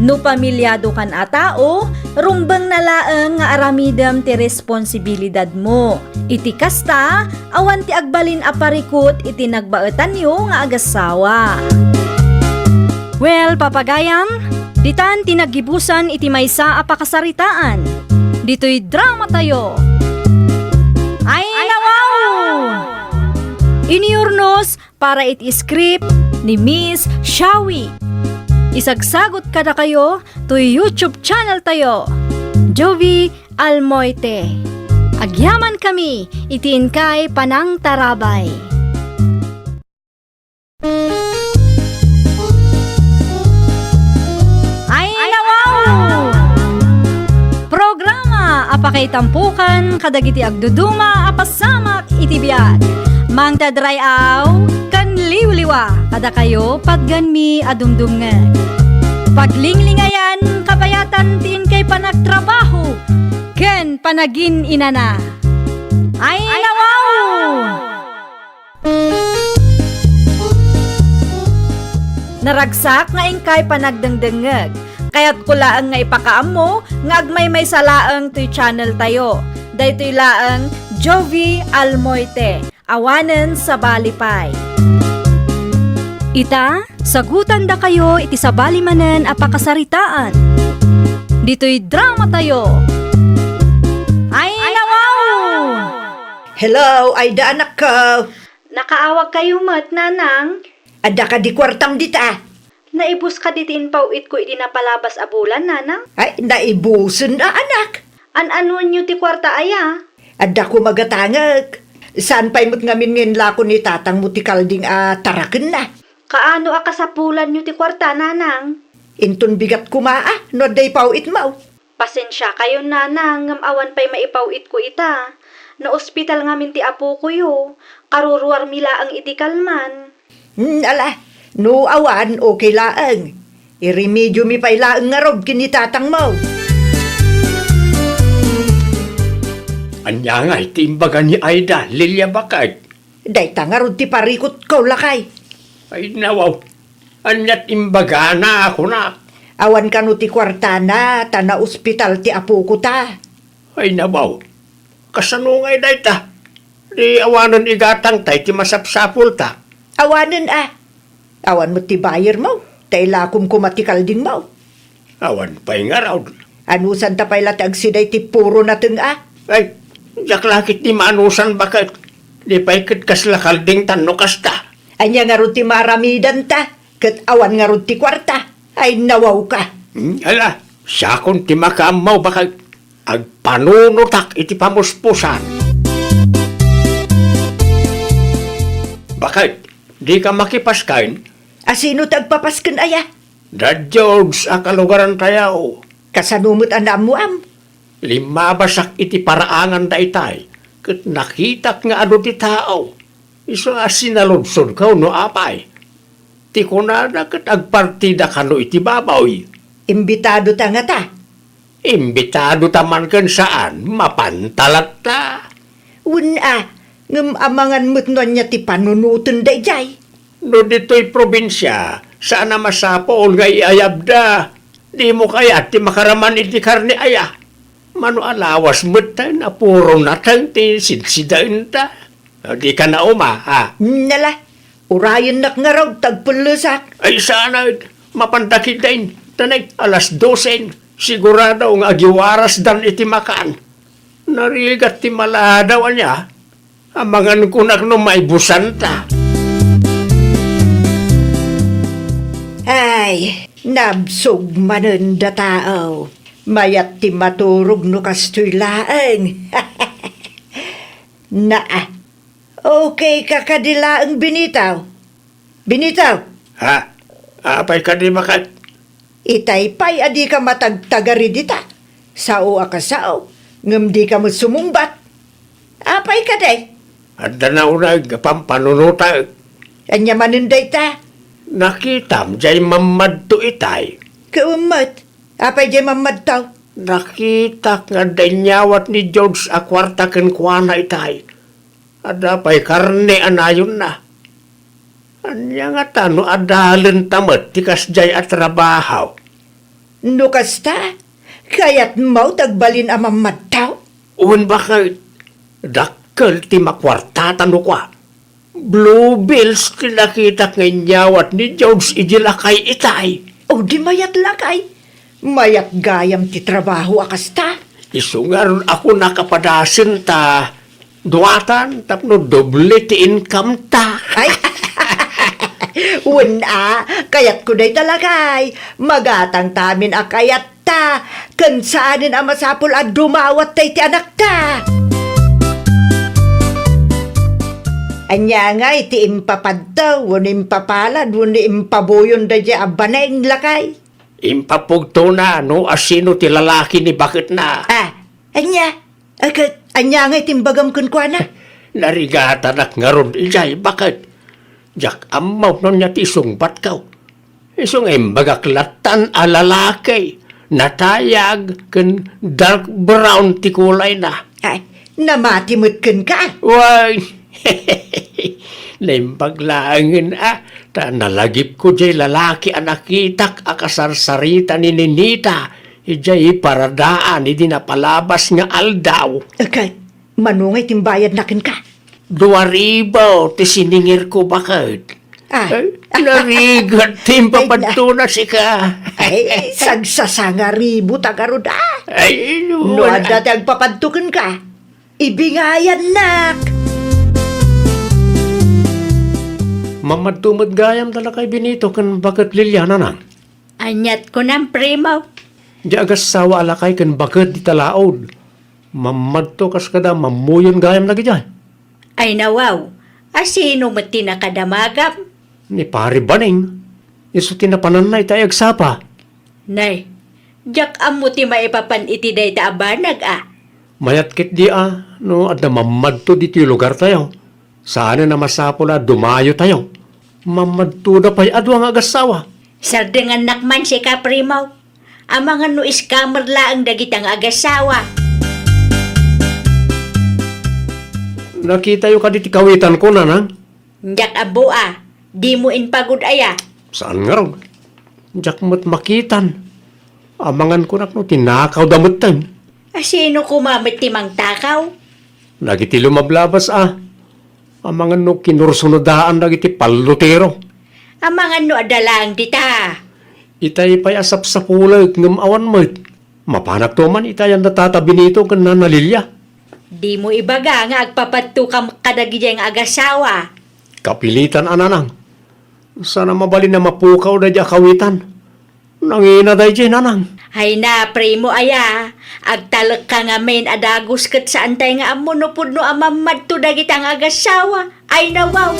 No pamiliado kan a tao, rumbengna laeng nga aramidem ti responsibilidadmo. Iti kasta, awan ti agbalin a parikut iti nagbaetanyo nga agassawa. Well, papagayam, ditan ti naggibusan iti maysa a pakasaritaan. Ditoy dramatayo. Ay, nawaw! Iniyurnos para iti script ni Miss Shawi. Isagsagot kadakayo toy YouTube channel tayo, Jovi Almoite. Agyaman kami iti inkay panangtarabay. Ay, nawaw! Programa a pakaitampukan kadagiti agduduma a pasamak iti biag. Mangted ray-aw ken liwliwa kadakayo patgenmi a dumdumngeg. Paglinglingayan kabayatan ti inkay panagtrabaho ken panagin-inana. Ay, nawaw! Naragsak nga inkay panagdengdengngeg. Kayatko laeng nga ipakaammo nga agmaymaysa laeng toy channel tayo. Daytoy laeng Jovi Almoite. Awanen sabali pay. Ita, sagutandakayo iti sabali manen a pakasaritaan. Ditoy dramatayo. Ay, nawaw! Hello, Aida, anakko. Nakaawagkayo met, nanang? Adda kadi kuartam dita? Naibus kadi ti impaw-itko idi napalabas a bulan, nanang? Ay, naibusen a, anak. An-anuenyo ti kuarta aya? Adda koma gatangek. Saan pay met ngamin nga inlako ni tatangmo ti kalding a tarakenna. Kaano a kasapulanyo ti kuarta, nanang? Inton bigat koma a no adda ipaw-itmo. Pasensiakayon, nanang, ngem awan pay maipaw-itko ita. Naospital ngamin ti apokoyo. Karuruarmi laeng idi kalman. Hmm, ala, no awan, okay laeng. Iremediomi pay laeng ngarud ken ni tatangmo. Ania ngay ti imbaga ni Aida, Lilia, baket? Dayta ngarud ti parikutko, lakay. Ay, nawaw. Ania't imbagana, kunak? Awan kano ti kuartana, ta naospital ti apoko ta. Ay, nawaw. Kasano ngay dayta? Di awanen igatangta iti masapsapulta? Awanen a. Awan met ti bayermo, ta ilakom koma ti kaldingmo. Awan pay ngarud. Anusanta pay la ti agsida iti puro nateng a? Ay, diak la ketdi maanusan baket. Di pay ket kasla kaldingtan no kasta. Ania ngarud ti maaramidanta? Ket awan ngarud ti kuarta? Ay, nawawka. Hmm, ala, siakon ti makaammo baket. Agpanunotak iti pamuspusan. Baket, dika makipasken? A sino ti agpapasken aya? Da George a kalugarantayo. Kasano met a naammoam? Limmabasak iti paraangan daytay, ket nakitak nga adu ti tao. Isu a sinaludsodko no apay. Ti kunada ket agpartida kano iti baboy. Imbitado ta ngata? Imbitado ta man ken saan, mapanta latta. Wen a, ngem amangan met no ania ti panunoten daydiay. No ditoy probinsia, saan a masapul nga iayabda. Dimo kayat ti makaraman iti karne aya? Mano a lawas met ta napuro nateng ti sidsidaenta. Dika nauma, ha? Nala, urayennak ngarud ta agpellesak. Ay, saan a, mapanda ketdin. Tanay, alas dosen. Sigurado nga agiwarasdan iti makan. Narigat ti maladaw ania? Amangan kunak no maibusanta. Ay, nabsog manen da tao. Mayat ti maturog no kastoy laeng. Naa. Okay ka kadi laeng, Benito? Benito! Ha? Apay kadi baket? Itay pay a dika matagtagari dita. Sao a kasao, ngem dika met sumungbat. Apay kadi? Adda na unay nga pampanunotek. Ania manen dayta? Nakitam jay mammadto itay. Ket wen met, apay jay mammadto? Nakitak nga adda inyawat ni George a kuarta kenkuana itay. Adda pay karne a nayonna. Ania ngata no adalenta met ti kasdiay a trabaho? No kasta, kayatmo ti agbalin a mammadto? Wen baket, dakkel ti makuartata no kua. Blue bills ti nakitak nga inyawat ni George idi lakay itay. O, di mayat lakay. Mayat gayam ti trabaho a kasta. Isu ngarud a kunak a padasenta duatan tapno doble ti income ta. Ay, wen a, kayatko dayta lakay. Magatangtamin a kayatta. Ken saanen a masapul a dumawatta iti anakta. Ania ngay ti impapadto wenno impapalad wenno impabuyon daydiay a baneng, lakay? Impapugtona no asino ti lalaki ni baketna. Ah, ania? Ay, ket ania ngay ti imbagam kenkuana? Narigatanak ngarud idiay baket. Diak ammo no ania ti isungbatko. Isu nga imbagak lattan a lalaki, natayag ken dark brown ti kulayna. Ay, namati met kenka? Wen, naimbag laengen a, ta nalagipko diay lalaki a nakitak a kasarsarita ni Ninita idiay paradaan idi napalabas nga aldaw. Ket, mano ngay ti imbayadna kenka? Dua ribu ti siningirko baket. Ah. Ay, narigat ti impapadtona sika. Ay, sagsasangaribu ta garud, ah. Ay, no, no, adda ti agpapadto kenka, ibingayannak. Mammadto met gayam da lakay Benito ken baket Liliana, nang. Aniat kunam, primo? Di agassawa a lakay ken baket dita laod. Mammadto kas kada mammuyon gayam dagidiay. Ay nawaw, asino met ti nakadamagam? Ni Pari Baning. Isu ti napananna ita ay agsapa. Nay, diak ammo ti maipapan iti dayta a banag a. Mayat ketdi a, no adda mammadto ditoy lugartayo. Saanen a masapul a dumayotayo. Mammadtoda pay a dua nga agassawa. Sardengannak man sika, primo. Amangan no scammer laeng dagita nga agassawa. Nakitayo kadi ti kawitanko, nanang? Diak ammo a. Dimo impagud aya? Saan ngarud? Diak met makitan. Amangan kunak no tinakawda metten. A, sino koma met ti mangtakaw? Dagiti lumablabas a. Amangan no kinursunodaan dagiti pallutero. Amangan no adda laeng dita. Itay pay a sapsapulek ngem awan met. Mapanakto man itay a Tata Benito ken Nana Lilia. Dimo ibaga nga agpapadtokam kadagidiay nga agasawa. Kapilitan a, nanang. Saan a mabalin a mapukaw daydiay a kawitan. Nangina daydiay, nanang. Ay na, primo aya, agtalekka ngamin a dagus ket saantay nga ammo no pudno a mammadto dagita nga agasawa. Ay na, wow!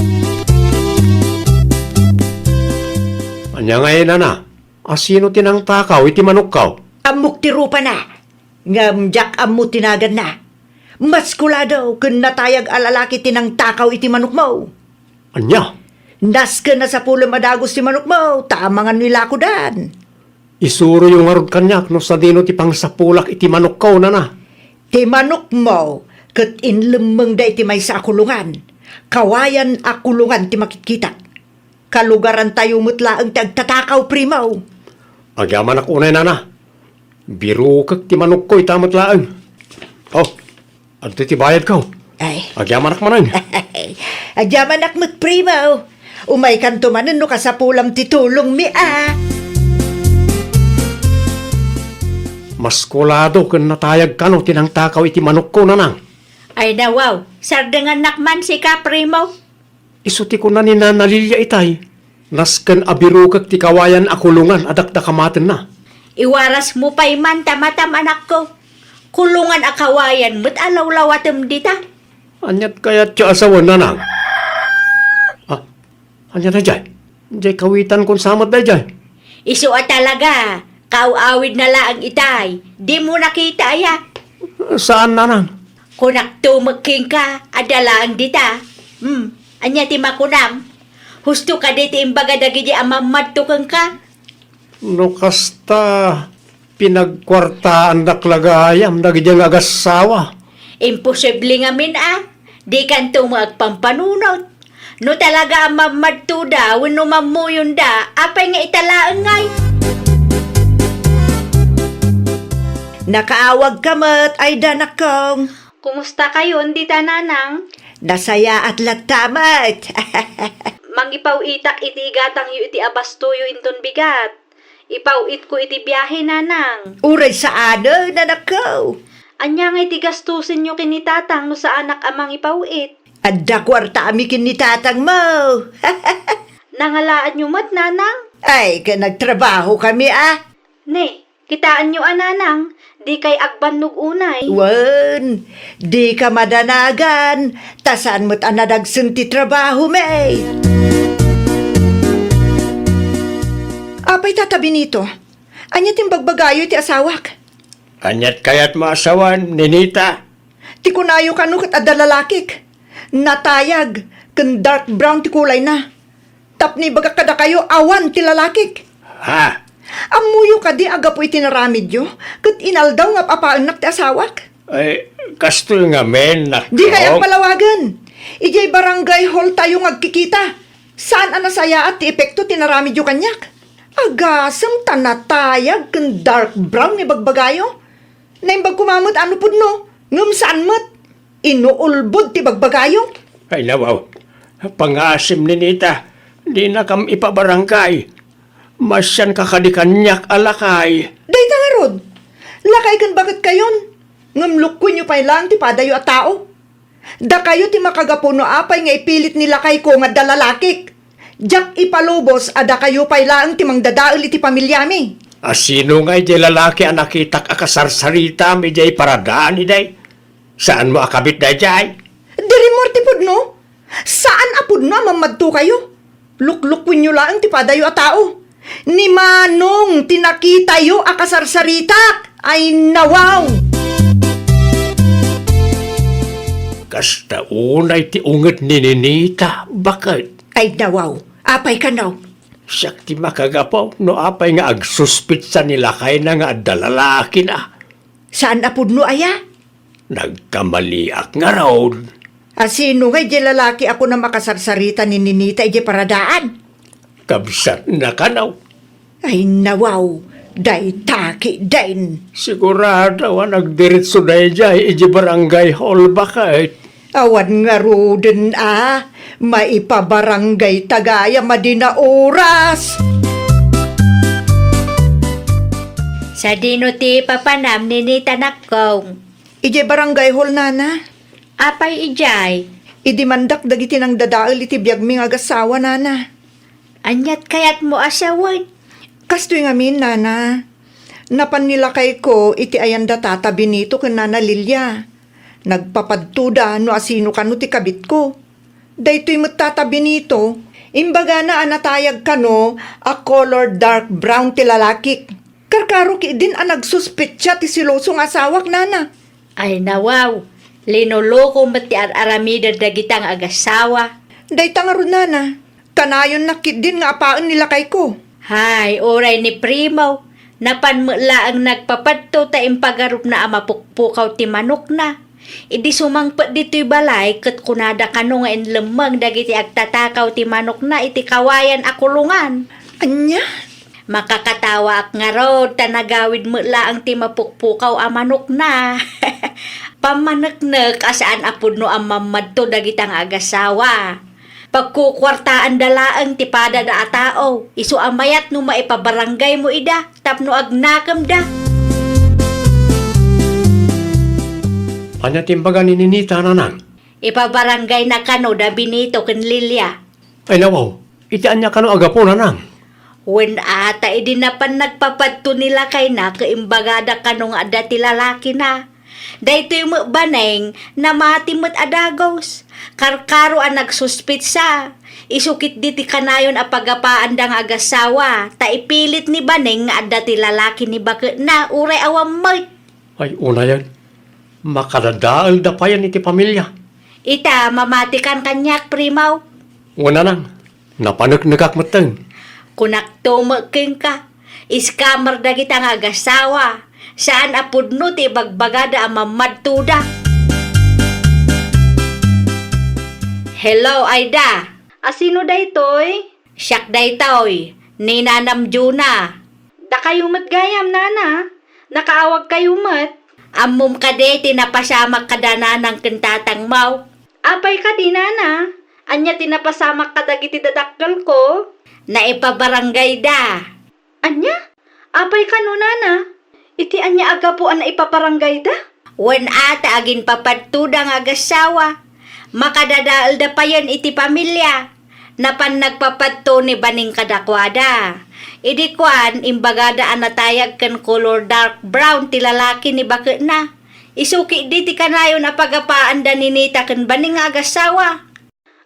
Ania ngay, nana? A, sino ti nangtakaw iti manokko? Ammok ti rupana, ngem diak ammo ti naganna. Maskulado ken natayag a lalaki ti nangtakaw iti manokmo. Ania? Nasken a sapulem a dagus ti manokmo, ta amangan no ilakodan. Isuroyo ngarud kaniak no sadino ti pangsapulak iti manokko, nana. Ti manokmo ket inlemmengda iti maysa a kulongan. Kawayan a kulongan ti makitkitak. Kalugarantayo met laeng ti agtatakaw, primo. Agyamanak unay, nana. Birukek ti manokko ita met laeng. Oh, adtoy ti bayadko. Ay. Agyamanak manen. Agyamanak met, primo. Umaykanto manen no kasapulam ti tulongmi a. Maskulado ken natayag kano ti nangtakaw iti manokko, nanang. Ay na, wow, sardengannak man sika, primo. Isu ti kuna ni Nana Lilia itay, nasken a birukek ti kawayan a kulongan a dakdakamatenna. Iwarasmo pay man ta matam, anakko. Kulongan a kawayan met a lawlawatem dita. Aniat kayatyo a sawen, nanang? Ah, ania daydiay? Diay kawitankon sa met daydiay. Isu a talaga, kaaw-awidna laeng itay. Dimo nakita aya? Saan, nanang. Kunakto met kenka, adda laeng dita. Hmm, ania ti makunam? Husto kadi ti imbaga dagidi a mammadto kenka? No kasta, pinagkuartaandak la gayam dagidi nga agassawa. Imposible ngamin a, dikanto met agpampanunot. No talaga a mammadtoda wenno mammuyonda, apay nga ita laeng ngay? Nakaawagka met, ay danakong. Kumusta kayon dita, nanang? Nasayaat latta met. Mangipaw-itak iti igatangyo iti abastoyo inton bigat. Ipaw-itko iti biahe, nanang. Uray saanen, anakko. Ania ngay ti gastusenyo ken ni tatang no saanak a mangipaw-it? Adda kuartaami ken ni tatangmo. Nangalaanyo met, nanang? Ay, ken nagtrabahokami a. Ne, kitaenyo a, nanang, dikay agbannog unay. Wen, dika madanagan, ta saan met a nadagsen ti trabahomi. Apay, Tata Benito, ania ti imbagbagayo iti asawak? Aniat kayatmo a sawen, Ninita? Ti kunayo kano ket adda lalakik. Natayag, ken dark brown ti kulayna. Tapno ibagak kadakayo, awan ti lalakik. Ha? Ammoyo kadi a gapu iti naramidyo, ket inaldaw nga ap-apaennak ti asawak? Ay, kastoy ngamin, nak-, Di kay agpalawagen. Idiay barangay hall tayo nga agkikita. Saan a nasayaat ti epekto ti naramidyo kaniak? Agasem ta natayag ken dark brown nga ibagbagayo. Naimbag koma met a no pudno, ngem saan met. Inuulbod ti bagbagayo. Ay, nawaw. Pangasim, Ninita. Dinakam ipabarangay. Masianka kadi kaniak a lakay. Dayta ngarud. Lakay ken baketkayon. Ngem lukkuenyo pay laeng ti padayo a tao. Dakayo ti makagapu no apay nga ipilit ni lakayko nga adda lalakik. Diak ipalubos a dakayo pay laeng ti mangdadael iti pamiliami. A sino ngay diay lalaki a nakitak a kasarsaritam idiay paradaan, iday? Saanmo a kabit daydiay? Di rimmuar ti pudno. Saan a pudno a mammadtokayo. Luklukwenyo laeng ti padayo a tao. Ni Manong ti nakitayo a kasarsaritak. Ay, nawaw! Kasta unay ti unget ni Ninita, baket? Ay, nawaw. Apay kano? Siak ti makagapu no apay nga agsuspitsa ni lakayna nga adda lalakina. Saan a pudno aya? Nagkamaliak ngarud. A sino ngay di lalaki a kuna makasarsarita ni Ninita idiay paradaan? Kabsatna kano. Ay, nawaw, dayta ketdin. Sigurado a nagdiretso daydiay idiay barangay hall, baket. Awan ngaruden a, maipabarangay ta gayam a dina oras. Sadino ti papanam, Ninita, anakko? Idiay barangay hall, nana. Apay idiay? Idimandak dagiti nangdadael iti biagmi nga agassawa, nana. Aniat kayatmo a sawen? Kastoy ngamin, nana. Napan ni lakayko iti ayanda Tata Benito ken Nana Lilia. Nagpapadtoda no asino kano ti kabitko. Daytoy met Tata Benito, imbagana a natayag kano a color dark brown ti lalakik. Karkaro ketdin a nagsuspetsa ti seloso nga asawak, nana. Ay, nawaw, linuloko met ti ar-aramiden dagita nga agassawa. Dayta ngarud, nana, kanayonnak ketdin nga apaen ni lakayko. Hay, uray ni Primo, napan met laeng nagpapadto ta impagarupna a mapukpukaw ti manokna. Idi sumangpet ditoy balay ket kunada kano nga inlemmeng dagiti agtatakaw ti manokna iti kawayan a kulongan. Ania? Makakatawaak ngarud ta nagawid met laeng ti mapukpukaw a manokna. Pammaneknek a saan a pudno a mammadto dagita nga agassawa. Pagkukuartaanda laeng ti padada a tao, isu a mayat no maipabaranggaymo ida tapno agnakemda. Ania ti imbaga ni Ninita, nanang? Ipabaranggayna kano da Benito ken Lilia. Ay, nawaw, iti ania kano a gapu, nanang? Wen a, ta idi napan nagpapadto ni lakayna ket imbagada kano nga adda ti lalakina. Daytoy met baneng, namati met a dagus. Karkaro a nagsuspetsa. Isu ketdi ti kanayon a pagapaanda nga agassawa, ta ipilit ni baneng nga adda ti lalaki ni baketna, uray awan met. Ay, unayen, makadadaelda payen iti pamilia. Ita, mamatikan kaniak, Primo. Wen, nanang, napaneknekak metten. Kunakto met kenka, scammer dagita nga agassawa. Saan a pudno ti ibagbagada a mammadtoda. Hello, Aida. A sino daytoy? Siak daytoy, ni Nanam Juna. Dakayo met gayam, nana. Nakaawagkayo met. Ammom kadi ti napasamak kada nanang ken tatangmo? Apay kadi, nana? Ania ti napasamak kadagiti dadakkelko? Naipabaranggayda. Ania? Apay kano, nana? Iti ania a gapu a naipabaranggayda? Wen a, ta aginpapadtoda nga agassawa. Makadadaelda payen iti pamilia. Napan nagpapadto ni Baning kadakuada. Idi kuan, imbagada a natayag ken kolor dark brown ti lalaki ni baketna. Isu ketdi ti kanayon a pagapaanda ni Nita ken Baning nga agassawa.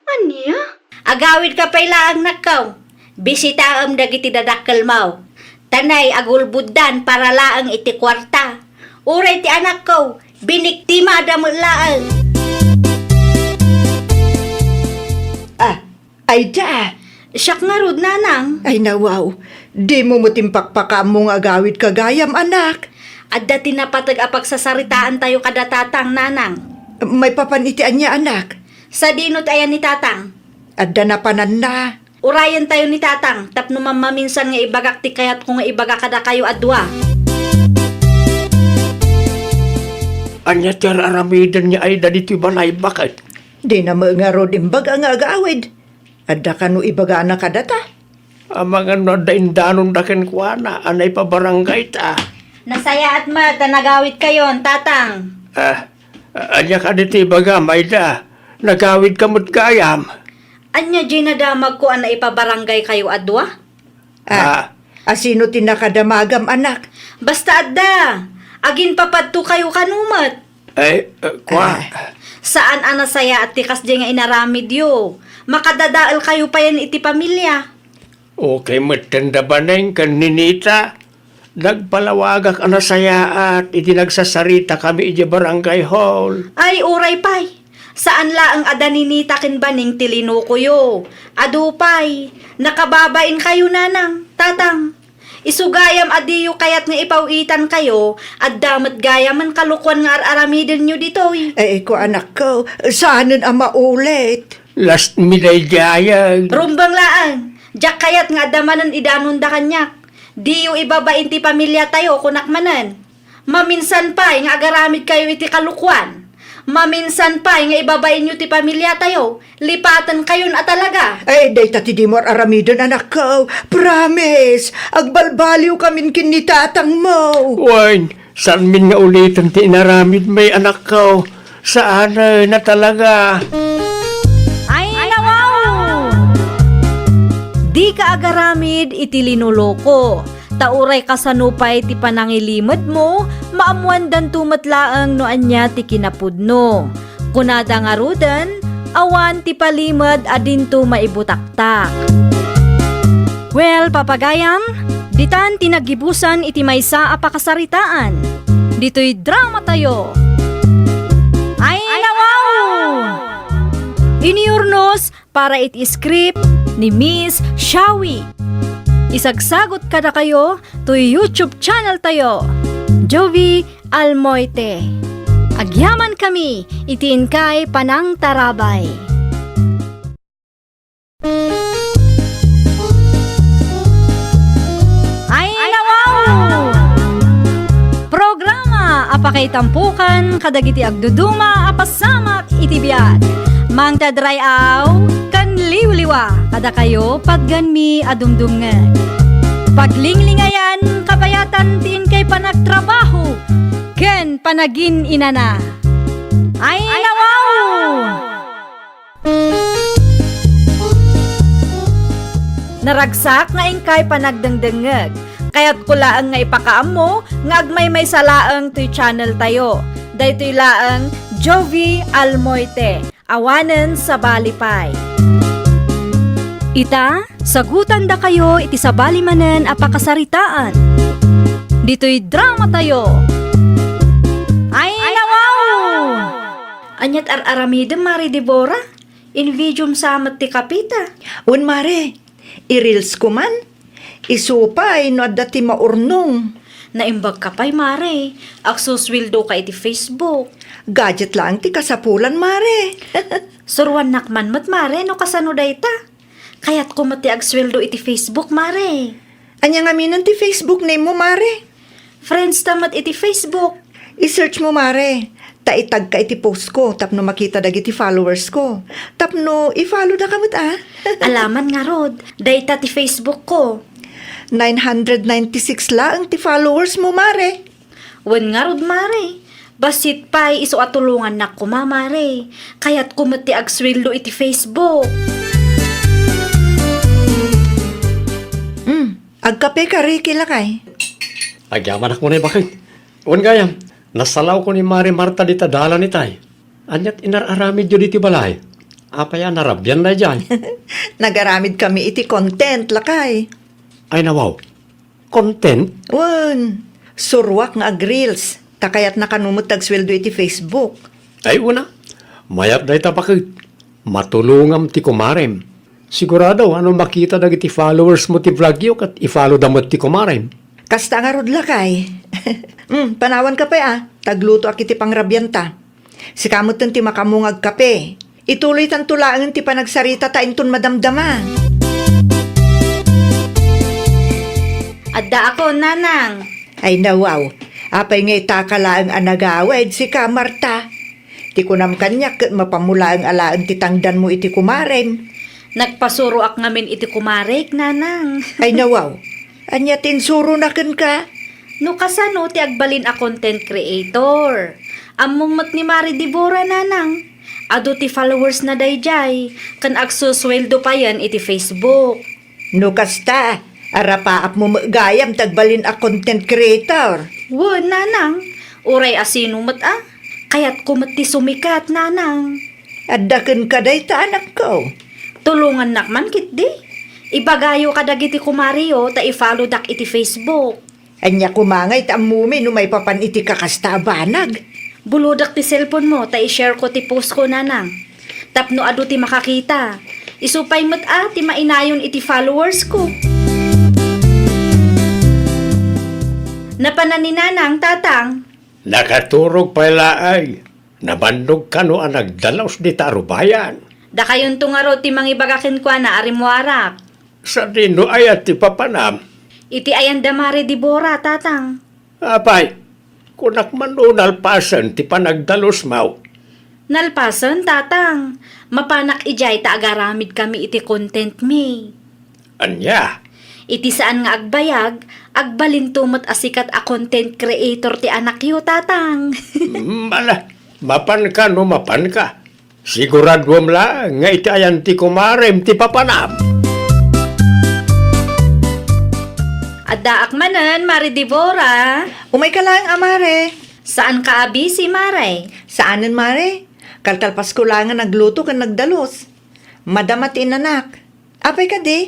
Ania? Agawidka pay laeng, nakkaw. Bisitaem dagiti dadakkelmo. Tanay agulboddan para laeng iti kuarta. Uray ti anakko, biniktimada met laeng. Ah, Aida. Siak ngarud, nanang. Ay, nawaw. Dimo met impakpakaammo nga agawidka gayam, anak. Adda ti napateg a pagsasaritaantayo kada tatang, nanang. Maipapan iti ania, anak? Sadino ti ayan ni tatang? Adda napananna. Urayentayo ni tatang tapno mammaminsan nga ibagak ti kayatko nga ibaga kadakayo a dua. Ania ti ar-aramiden ni Aida ditoy balay, baket? Dina met ngarud imbaga nga agawid. Adda kano ibagana kadata? Amangan no adda indanonda kenkuana a naipabaranggayta. Nasayaat met ta nagawidkayon, tatang. Ah, ania kadi ti ibagam, Aida? Nagawidka met gayam. Ania diay nadamagko a naipabaranggaykayo a dua? Ah, ah, asino ti nakadamagam, anak? Basta adda, aginpapadtokayo kano met. Ay, eh, kua. Ah, saan a nasayaat ti kasdiay nga inaramidyo. Makadadaelkayo payen iti pamilia. Okay metten da Baning ken ni Nita. Nagpalawagak a nasayaat idi nagsasaritakami idiay barangay hall. Ay, uray pay. Saan laeng a da ni Nita ken Baning ti linukoyo. Adu pay, nakababainkayo, nanang, tatang. Isu gayam a diyo kayat nga ipaw-itankayo, adda met gayamen kalokuan nga ar-aramidenyo ditoy. Ay, ko, anakko, saanen a maulit. Last mi daydiay. Rumbeng laeng, diak kayat nga adda manen idanonda kaniak. Diyo ibabain ti pamiliatayo, kunak manen. Maminsan pay nga agaramidkayo iti kalokuan. Maminsan pay nga ibabainyo ti pamiliatayo, lipatenkayon a talaga. Ay, dayta ti dimo ar-aramiden, anakko. Promise, agbalbaliwkamin ken ni tatangmo. Wen, saanmin nga uliten ti inaramidmi, anakko. Saanen a talaga. Ay, nawaw! Dika agaramid iti linoloko. Ta uray kasano pay ti panangilimedmo, maammoandanto met laeng no ania ti kinapudno. Kunada ngaruden, awan ti palimed a dinto maibutaktak. Well, papagayam, ditan ti naggibusan iti maysa a pakasaritaan. Ditoy dramatayo. Ay, nawaw! Iniurnos para iti script ni Miss Shawi. Isagsagot kadakayo toy YouTube channel tayo, Jovi Almoite. Agyaman kami iti inkay panangtarabay. Ay, nawaw! Programa a pakaitampokan kadagiti agduduma a pasamak iti biag. Mangted ray-aw ken liwliwa kadakayo patgenmi a dumdumngeg. Paglinglingayan, kabayatan ti inkay panagtrabaho ken panagin-inana. Ay, nawaw! Naragsak nga inkay panagdengdengngeg. Kayatko laeng nga ipakaammo nga agmaymaysa laeng toy channel tayo. Daytoy laeng Jovi Almoite, awanen sabali pay. Ita, sagutandakayo iti sabali manen a pakasaritaan. Ditoy dramatayo. Ay, nawaw! Aniat ar-aramidem, Mare Debora? Invidium sa met ti kapita. Wen, Mare. I-reels ko man. Isu pay no adda ti maurnong. Naimbag ka pay, Mare. Agsusueldo ka iti Facebook. Gadget laeng ti kasapulan, Mare. Suruannak man met, Mare, no kasano dayta. Kayatko met ti agsueldo iti Facebook, Mare. Ania ngamin ti Facebook name mo, Mare? Friends ta met iti Facebook. I-search mo, Mare. Ta itag ka iti post ko tapno makita dagiti followers ko. Tapno i-follow da ka met, a. Alaman ngarud, dayta ti Facebook ko. Nine hundred ninety-six laeng ti followers mo, Mare. Wen ngarud, Mare. Bassit pay isu a tulongannak koma, Mare. Kayatko met ti agsueldo iti Facebook. Hmm, agkape ka, Ricky, lakay. Agyamanak unay, baket. Wen gayam, nasalawko ni Mare Marta dita dalan itay. Aniat inar-aramidyo diti balay? Apay a narabian daydiay? Nagaramid kami iti content, lakay. Ay, nawaw. Content? Wen, suruak nga ag-reels, ta kayatna kano met agsueldo iti Facebook. Ay, una, mayat dayta, baket. Matulongam ti kumarem. Sigurado a no makita dagiti followers mo ti vlog yo ket i-follow da met ti kumarem. Kasta ngarud, lakay. Hmm, panawan ka pay, a. Taglutoak iti pangrabianta. Sika metten ti makaammo nga agkape. Ituloytanto laengen ti panagsarita ta inton madamdama. Addaakon, Nanang. Ay, nawaw. Apay nga itaka laeng a nagawid, sika, Marta? Ti kunam kaniak ket mapanmo laeng alaen ti tangdanmo iti kumarem. Nagpasuroak ngamin iti kumarek, Nanang. Ay, nawaw. Ania ti insurona kenka? No kasano ti agbalin a content creator? Ammom met ni Mare Debora, Nanang. Adu ti followers na daydiay, ken agsusueldo payen iti Facebook. No kasta, arapaapmo met gayam ti agbalin a content creator. Wen, Nanang. Uray a sino met a. Kayatko met ti sumikat, Nanang. Adda kenka dayta, anakko. Tulongannak man ketdi. Ibagayo kadagiti kumareyo ta i-followdak iti Facebook. Ania koma ngay ta ammomi no maipapan iti kakasta a banag? Bulodak ti cellphone mo ta i-share ko ti post ko, Nanang. Tapno adu ti makakita. Isu pay met a ti mainayon iti followers ko. Napanan ni Nanang, Tatang? Nakaturog pay laeng. Nabannog kano a nagdalus dita a rubayan? Dakayonto ngarud ti mangibaga kenkuana a rimmuarak. Sadino aya ti papanam? Iti ayan da Mare Debora, Tatang. Apay, kunak man no nalpasen ti panagdalusmo. Nalpasen, Tatang. Mapanak idiay ta agaramidkami iti content mi. Ania? Iti saan nga agbayag, agbalinto met a sikat a content creator ti anakyo, Tatang. Mm, ala, mapanka no mapanka. Siguraduem laeng nga iti ayan ti kumarem ti papanam. Addaak manen, Mare Debora. Umayka laeng a, Mare. Saanka a busy, Mare? Saanen, Mare. Kalkalpasko laeng a nagluto ken nagdalus. Madama ti inanak. Apay kadi?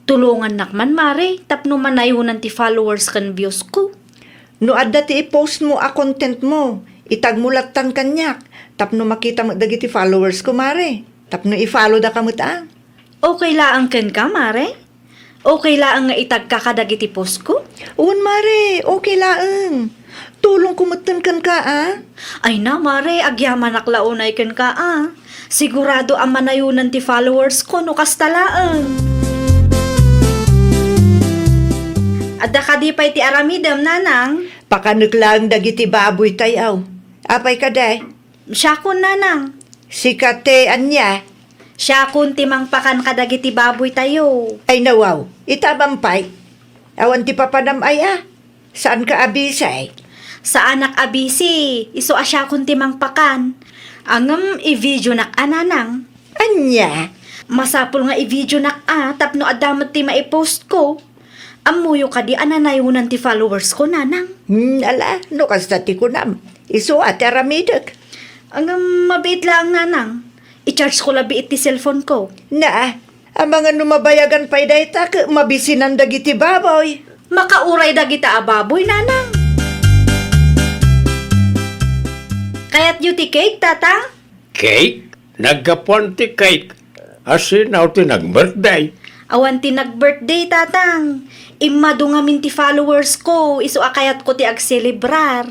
Tulongannak man, Mare, tapno manayonan ti followers ken views ko. No adda ti i-post mo a content mo, itag mo lattan kaniak, tapno makita met dagiti followers ko, Mare. Tapno i-follow daka met a. Okay laeng kenka, Mare? Okay laeng nga itagka kadagiti post ko? Wen, Mare, okay laeng. Tulongko metten kenka, a? Ay na, Mare, agyamanak la unay kenka, a. Sigurado a manayonan ti followers ko no kasta laeng. Adda kadi pay ti aramidem, Nanang? Pakanek laeng dagiti baboytayo. Apay kadi? Siakon, Nanang. Sika ti ania? Siakon ti mangpakan kadagiti baboytayo. Ay, nawaw. Ita man pay. Awan ti papanam aya. Saanka a busy? Saanak a busy. Isu a siakon ti mangpakan. Ngem i-videonak a, Nanang. Ania? Masapul nga i-videonak a tapno adda met ti maipost ko. Ammoyo kadi a nanayonan ti followers ko, Nanang? Hmm, ala, no kasta ti kunam. Isu a ti aramidek. Ngem mabiit laeng, Nanang. I-charge ko labiit ti cellphone ko. Na, amangan no mabayagan pay dayta ket mabisinan dagiti baboy. Makauray dagita a baboy, Nanang. Kayatyo ti cake, Tatang? Cake? Naggapuan ti cake. Asino ti nag-birthday? Awan ti nag-birthday, Tatang. Immadu ngamin ti followers ko, isu a kayatko ti agselebrar.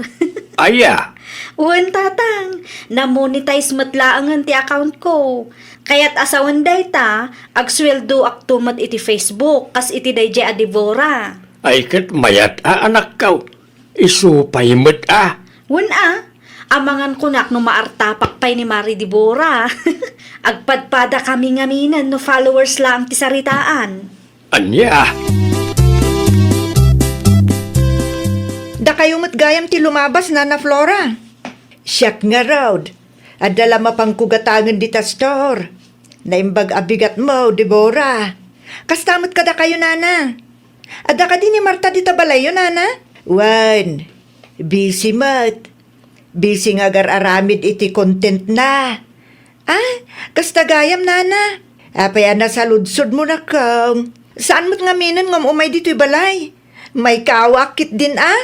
Aya? Wen, Tatang. Na-monetize met laengen ti account ko. Kayat a sawen dayta, agsueldoakto met iti Facebook, kas iti daydiay a Debora. Ay ket mayat a, anakko. Isu pay met a. Wen a, amangan kunak no maartapak pay ni Mare Debora. Agpadpadakami ngaminen no followers laeng ti saritaan. Ania? Dakayo met gayam ti lumabas, Nana Flora. Siak ngarud, adda la mapangko gatangen dita store. Naimbag a bigatmo, Debora. Kasta met kadakayo, Nana. Adda kadi ni Marta dita balayyo, Nana? Wen, busy met. Busy nga agar-aramid iti content na. Ah, kasta gayam, Nana. Apay a nasaludsodmo, nakong? Saan met ngaminen nga um-umay ditoy balay? Maikawak ketdin a?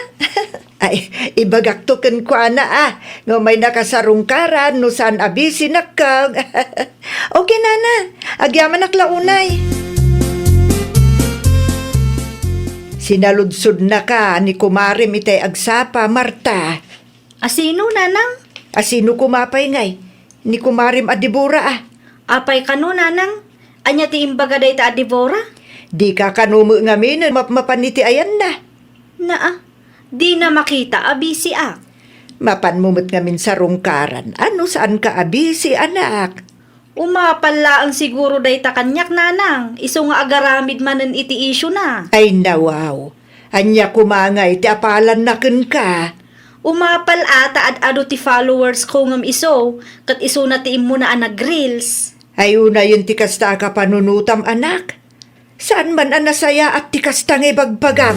Ay, ibagakto kenkuana a, nga umaynaka sarungkaran no saan a busy, nakong. Okay, Nana. Agyamanak la unay. Sinaludsodnaka ni kumarem itay agsapa, Marta. Asino, Nanang? Asino koma pay ngay? Ni kumarem a Debora a. Apay kano, Nanang? Ania ti imbaga dayta a Debora? Dika kano met ngaminen mapmapan iti ayanna? Naa, dina makita a bisiak. Mapanmo met ngamin sarungkaran. Ano saanka a bisi, anak? Umapal laeng siguro dayta kaniak, Nanang, isu nga agaramid manen iti issue na. Ay, nawaw. Ania koma ngay ti apalanna kenka? Umapal a ta ad-adu ti followers ko ngem isu, ket isuna ti immuna a nag-reels. Ay, unayen ti kasta a kapanunotam, anak. Saan man a nasayaat ti kasta nga ibagbagam.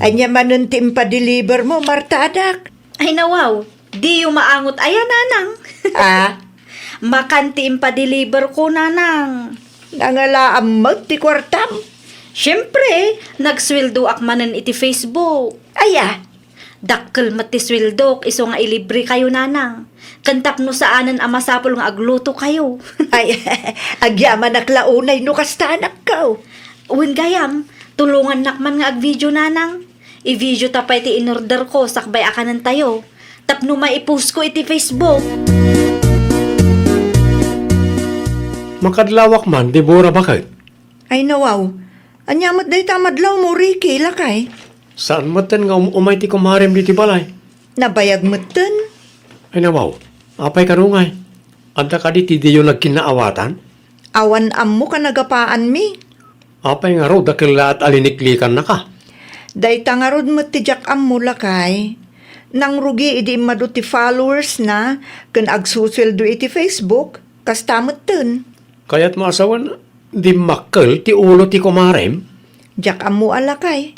Ania manen ti impadeliver mo, Marta, anak? Ay, nawaw, diyo maangot aya, Nanang. Ah? Makan ti impadeliver ko, Nanang. Nangalaam met ti kuartam? Siempre, nagsueldoak manen iti Facebook. Aya? Dakkel met ti sueldok, isu nga ilibre kayo, Nanang. Ken tapno saanen a masapul nga agluto kayo. Ay, agyamanak la unay no kasta, anakko. Wen gayam, Tulongannak man nga agvideo, nanang. I-video ta pay ti inorderko sakbay a kanentayo tapno maipost ko iti Facebook. Makadlawak man, Deborah, baket? Ay, nawaw. Ania met dayta a madlawmo, Ricky, lakay? Saan metten nga um-, umay ti kumarem ditoy balay? Nabayag metten. Ay, nawaw. Apay kano ngay? Adda kadi ti diyo nagkinnaawatan? Awan ammok a nagapaanmi. Apay ngarud, dakellaat a liniklikannaka? Dayta ngarud met ti diak ammo, lakay. Nangrugi idi immadu ti followers na ken agsusueldo iti Facebook, kasta metten. Kayatmo a sawen, dimmakkel ti ulo ti kumarem? Diak ammo a, lakay.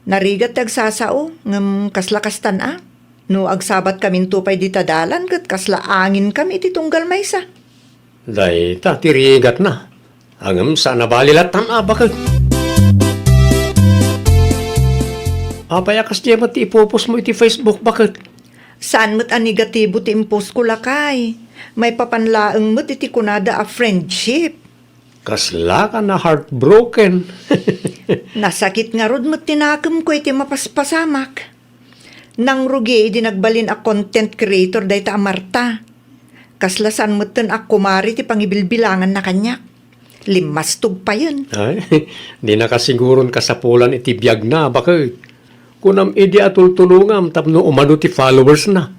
Narigat ti agsasao, ngem kasla kastan a. No agsabatkaminto pay dita dalan ket kasla anginkami iti tunggal maysa. Dayta ti rigatna. Ngem saan a bali lattan a baket. Apay a kasdiay met ti ipupostmo iti Facebook, baket? Saan met a negatibo ti impostko, lakay. Maipapan laeng met iti kunada a friendship. Kaslaka na-heartbroken. Nasakit ngarud met ti nakemko iti mapaspasamak. Nangrugi idi nagbalin a content creator dayta a Marta. Kasla saan metten a kumare ti pangibilbilanganna kaniak. Limmastog payen. Ay, di nakasiguron kasapulan iti biagna, baket. Kunam idi a tultulongam tapno umadu ti followers na.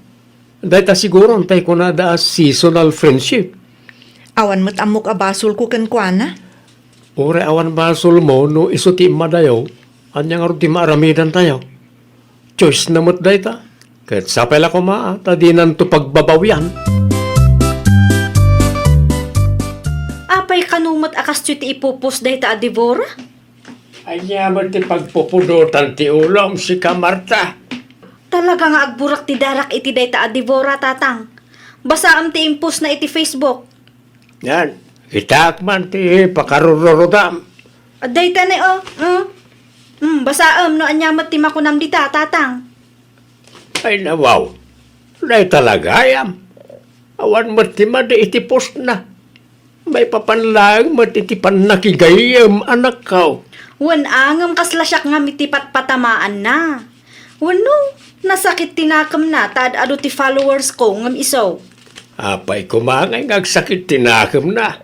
Dayta siguron tay kunada a seasonal friendship. Awan met ammok a basolko kenkuana. Uray awan basolmo no isu ti immadayo, ania ngarud ti maaramidantayo? Choice na met dayta. Ket sapay la koma ta dinanto pagbabawian. Apay kano met a kastoy ti ipupos dayta a Deborah? Ania met ti pagpupudotan ti ulom, sika, Marta? Talaga nga agburak ti darak iti dayta a Deborah, Tatang. Basaem ti impostna iti Facebook. Yan, kitaak man ti pakarururudam. Dayta ne, o. Mm. Mm, basaem no ania met ti makunam dita, Tatang. Ay, nawaw. Dayta la gayam. Awan met ti madi iti postna. Maipapan laeng met iti pannakigayyem, anakko. Wen a, ngem kasla siak ngem iti patpatamaanna. Wenno, nasakit ti nakemna ta ad-adu ti followers ko ngem isu. Apay koma ngay nga agsakit ti nakemna?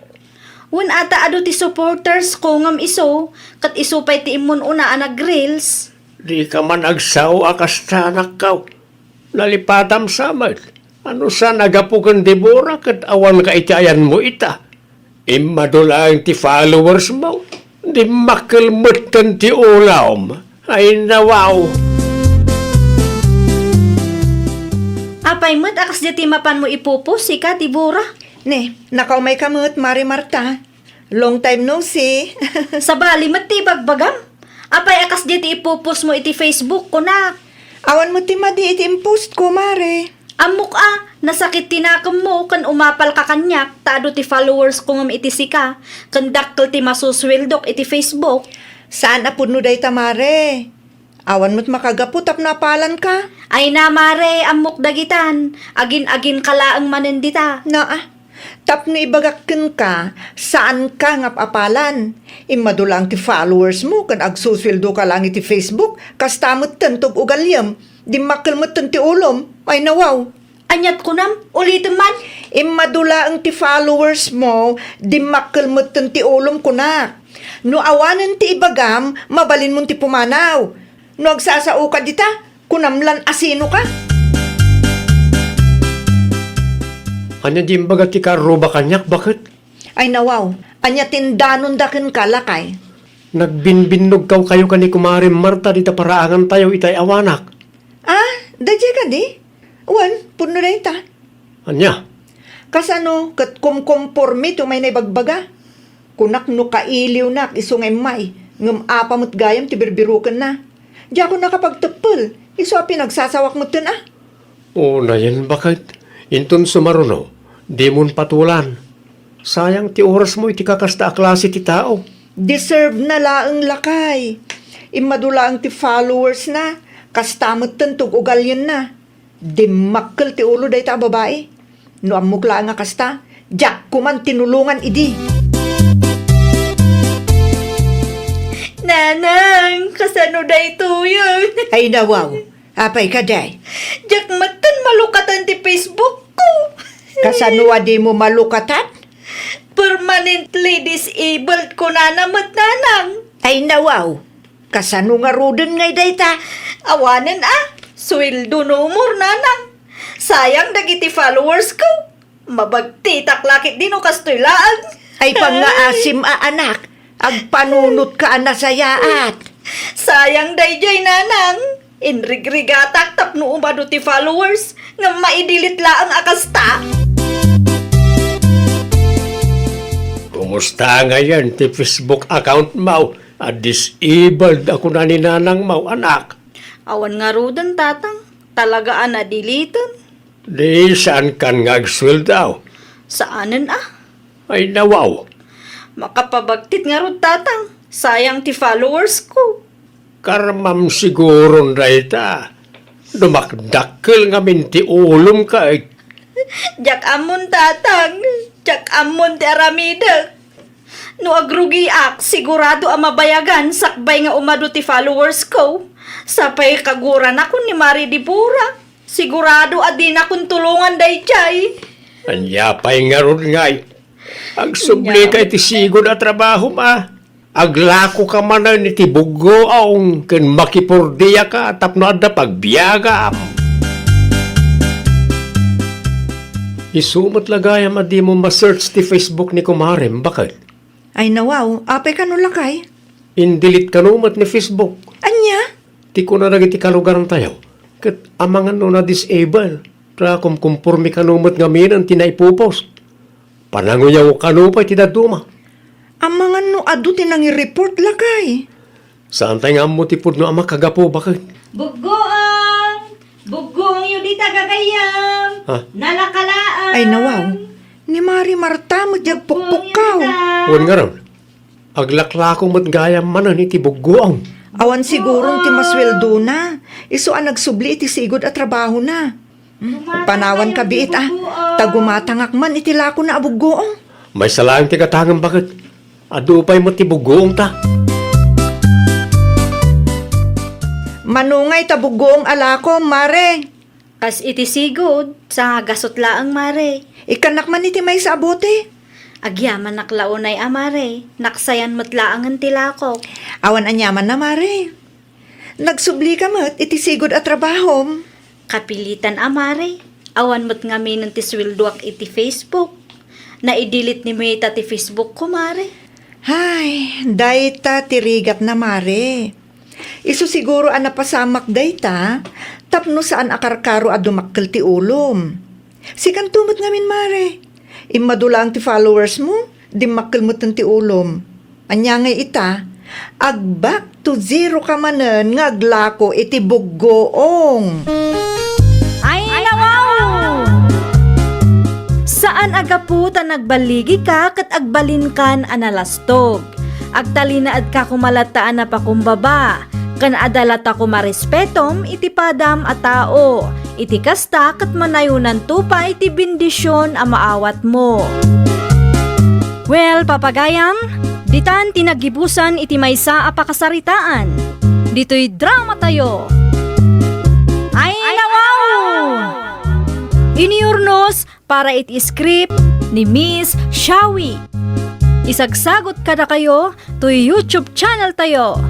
Wen a ta adu ti supporters ko ngem isu, ket isu pay ti immun-una a nag-reels. Dika man agsao a kasta, anakko. Nalipatam sa met. Ano sa nagapu ken Deborah ket awanka iti ayanmo ita? Immadu laeng ti followers mo. Dimmakkel metten ti ulom. Ay, nawaw. Apay met a kasdiay ti mapanmo ipupos, sika, Deborah? Ne, nakaumayka met, Mare Marta. Long time no see. Sabali met ti ibagbagam. Apay a kasdiay ti ipupostmo iti Facebook, kunak? Awan met ti madi iti impostko, Mare. Ammok a, nasakit ti nakemmo ken umapalka kaniak ta adu ti followers ko ngem iti sika, ken dakkel ti masusueldok iti Facebook. Saan a pudno dayta, Mare. Awan met makagapu tapno apalanka. Ay na, Mare, ammok dagitan. Agin-aginka laeng manen dita. Naa, tapno ibagak kenka, saanka nga apalan. Immadu laeng ti followers mo ken agsusueldoka laeng iti Facebook, kasta metten ti ug-ugaliem. Dimmakkel metten ti ulom. Ay nawaw. Aniat kunam? Ulitem man. Immadu laeng ti followers mo, dimmakkel metten ti ulom, kunak. No awanen ti ibagam, mabalinmon ti pumanaw. No agsasaoka dita, kunam lan a sinoka. Ania di imbaga ti kaarruba kaniak, baket? Ay nawaw, ania ti indanonda kenka, lakay? Nagbinbinnogkaw kayo ken ni Kumare Marta dita paraangantayo itay awanak. Ah, daydiay kadi? Wen, pudno dayta. Ania? Kasano ket kumkomporme ti umay naibagbaga? Kunak no kailiwnak isu nga immay, ngem apa met gayam ti birbirukenna? Diakon nakapagteppel, isu a pinagsasawak metten a. Unayen, baket, inton sumaruno, dimon patulan. Sayang ti orasmo iti kakasta a klase ti tao. Deserve na laeng, lakay. Immadu laeng ti followers na, kasta metten ti ug-ugalienna. Dimmakkel ti ulo dayta a babai. No ammok laeng a kasta, diak koman tinulongan idi. Nanang, Ano daytoyen? Ay, nawaw. Apay kadi? Diak metten malukatan ti Facebook ko. Kasano a dimo malukatan? Permanently disabled kunana met, nanang. Ay, nawaw. Kasano ngaruden ngay dayta? Awanen a, sueldo no umor, nanang. Sayang dagiti followers ko. Mabagtitak la ketdi no kastoy laeng. Ay, pangngaasim a anak, agpanunotka a nasayaat. Sayang daydiay, nanang. Inrigrigatak tapno umadu ti followers, ngem maidilit laeng a kasta. Kumusta ngayen ti Facebook account mo a disabled a kuna ni nanang mo, anak? Awan ngaruden, tatang. Talaga a nadiliten. Di saankan nga agsueldo? Saanen a. Ay, nawaw. Makapabagtit ngarud, tatang. Sayang ti followers ko. Karmam siguron dayta. Dumakdakkel ngamin ti ulom ket. Diak ammon, tatang. Diak ammon ti aramidek. No agrugiak, sigurado a mabayagan sakbay nga umadu ti followers ko. Sapay kaguranakon ni Mari Debora. Sigurado a dinakon tulongan daydiay. Ania pay ngarud ngay? Agsubli ka iti sigud a trabahom a. Aglako ka manen iti buggoong ken makipurdia ka tapno adda pagbiagam. Isu met la gayam a dimo ma-search ti Facebook ni kumarem, baket. Ay, nawaw, apay kano lakay? Indelete kano met ni Facebook. Ania? Ti kuna dagiti kalugarantayo, ket amangan no na-disable, ta kumkumpormi kano met ngamin ti naipupos. Pananguyaw kano pay ti dadduma. Amangan no adu ti nangi-report, lakay. Saan tay nga ammo ti pudno a makagapu, baket? Buggoang! Buggoangyo dita, gagayyem! Ha? Nalakalaang! Ay, nawaw. Ni Mari Marta met diay pukpukkaw. Wen ngarud, aglaklako met gayam manen iti buggoong. Awan siguron ti masueldona. Isu a nagsubli iti sigud a trabahona. Hmm, panawan ka biit a. Ta gumatangak man iti lakona a buggoong. Maysa laeng ti gatangem, baket. Adu pay met ti buggoong ta. Mano ngay ta buggoong a lako, Mare? Kas iti sigud, sangagasut laeng, Mare. Ikkannak man iti maysa a bote. Agyamanak la unay a, Mare. Naksayan met laengen ti lakok. Awan aniamanna, Mare. Nagsubli ka met iti sigud a trabahom. Kapilitan a, Mare. Awan met ngaminen ti sueldoak iti Facebook. Naidelete ni Meta ti Facebook ko, Mare. Hay, dayta ti rigatna, Mare. Isu siguro a napasamak dayta tapno saan a karkaro a dumakkel ti ulom. Sikanto met ngamin, Mare. Immadu laeng ti followers mo, dimmakkel metten ti ulom. Ania ngay ita? Ag-back to zero ka manen nga aglako iti buggoong. Ay, nawaw! Saan a gapu ta nagballigika ket agbalinkan a nalastog. Agtalinaedka koma latta a napakumbaba, ken adda latta koma respetom iti padam a tao. Iti kasta, ket manayonanto pay ti bendision a maawatmo. Well, papagayam, ditan ti naggibusan iti maysa a pakasaritaan. Ditoy dramatayo. Ay, nawaw! Iniurnos para iti script ni Miss Shawi. Isagsagut kadakayo toy YouTube channel tayo,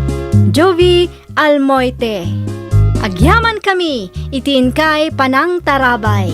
Jovie Almoite. Agyaman kami iti inkay panangtarabay.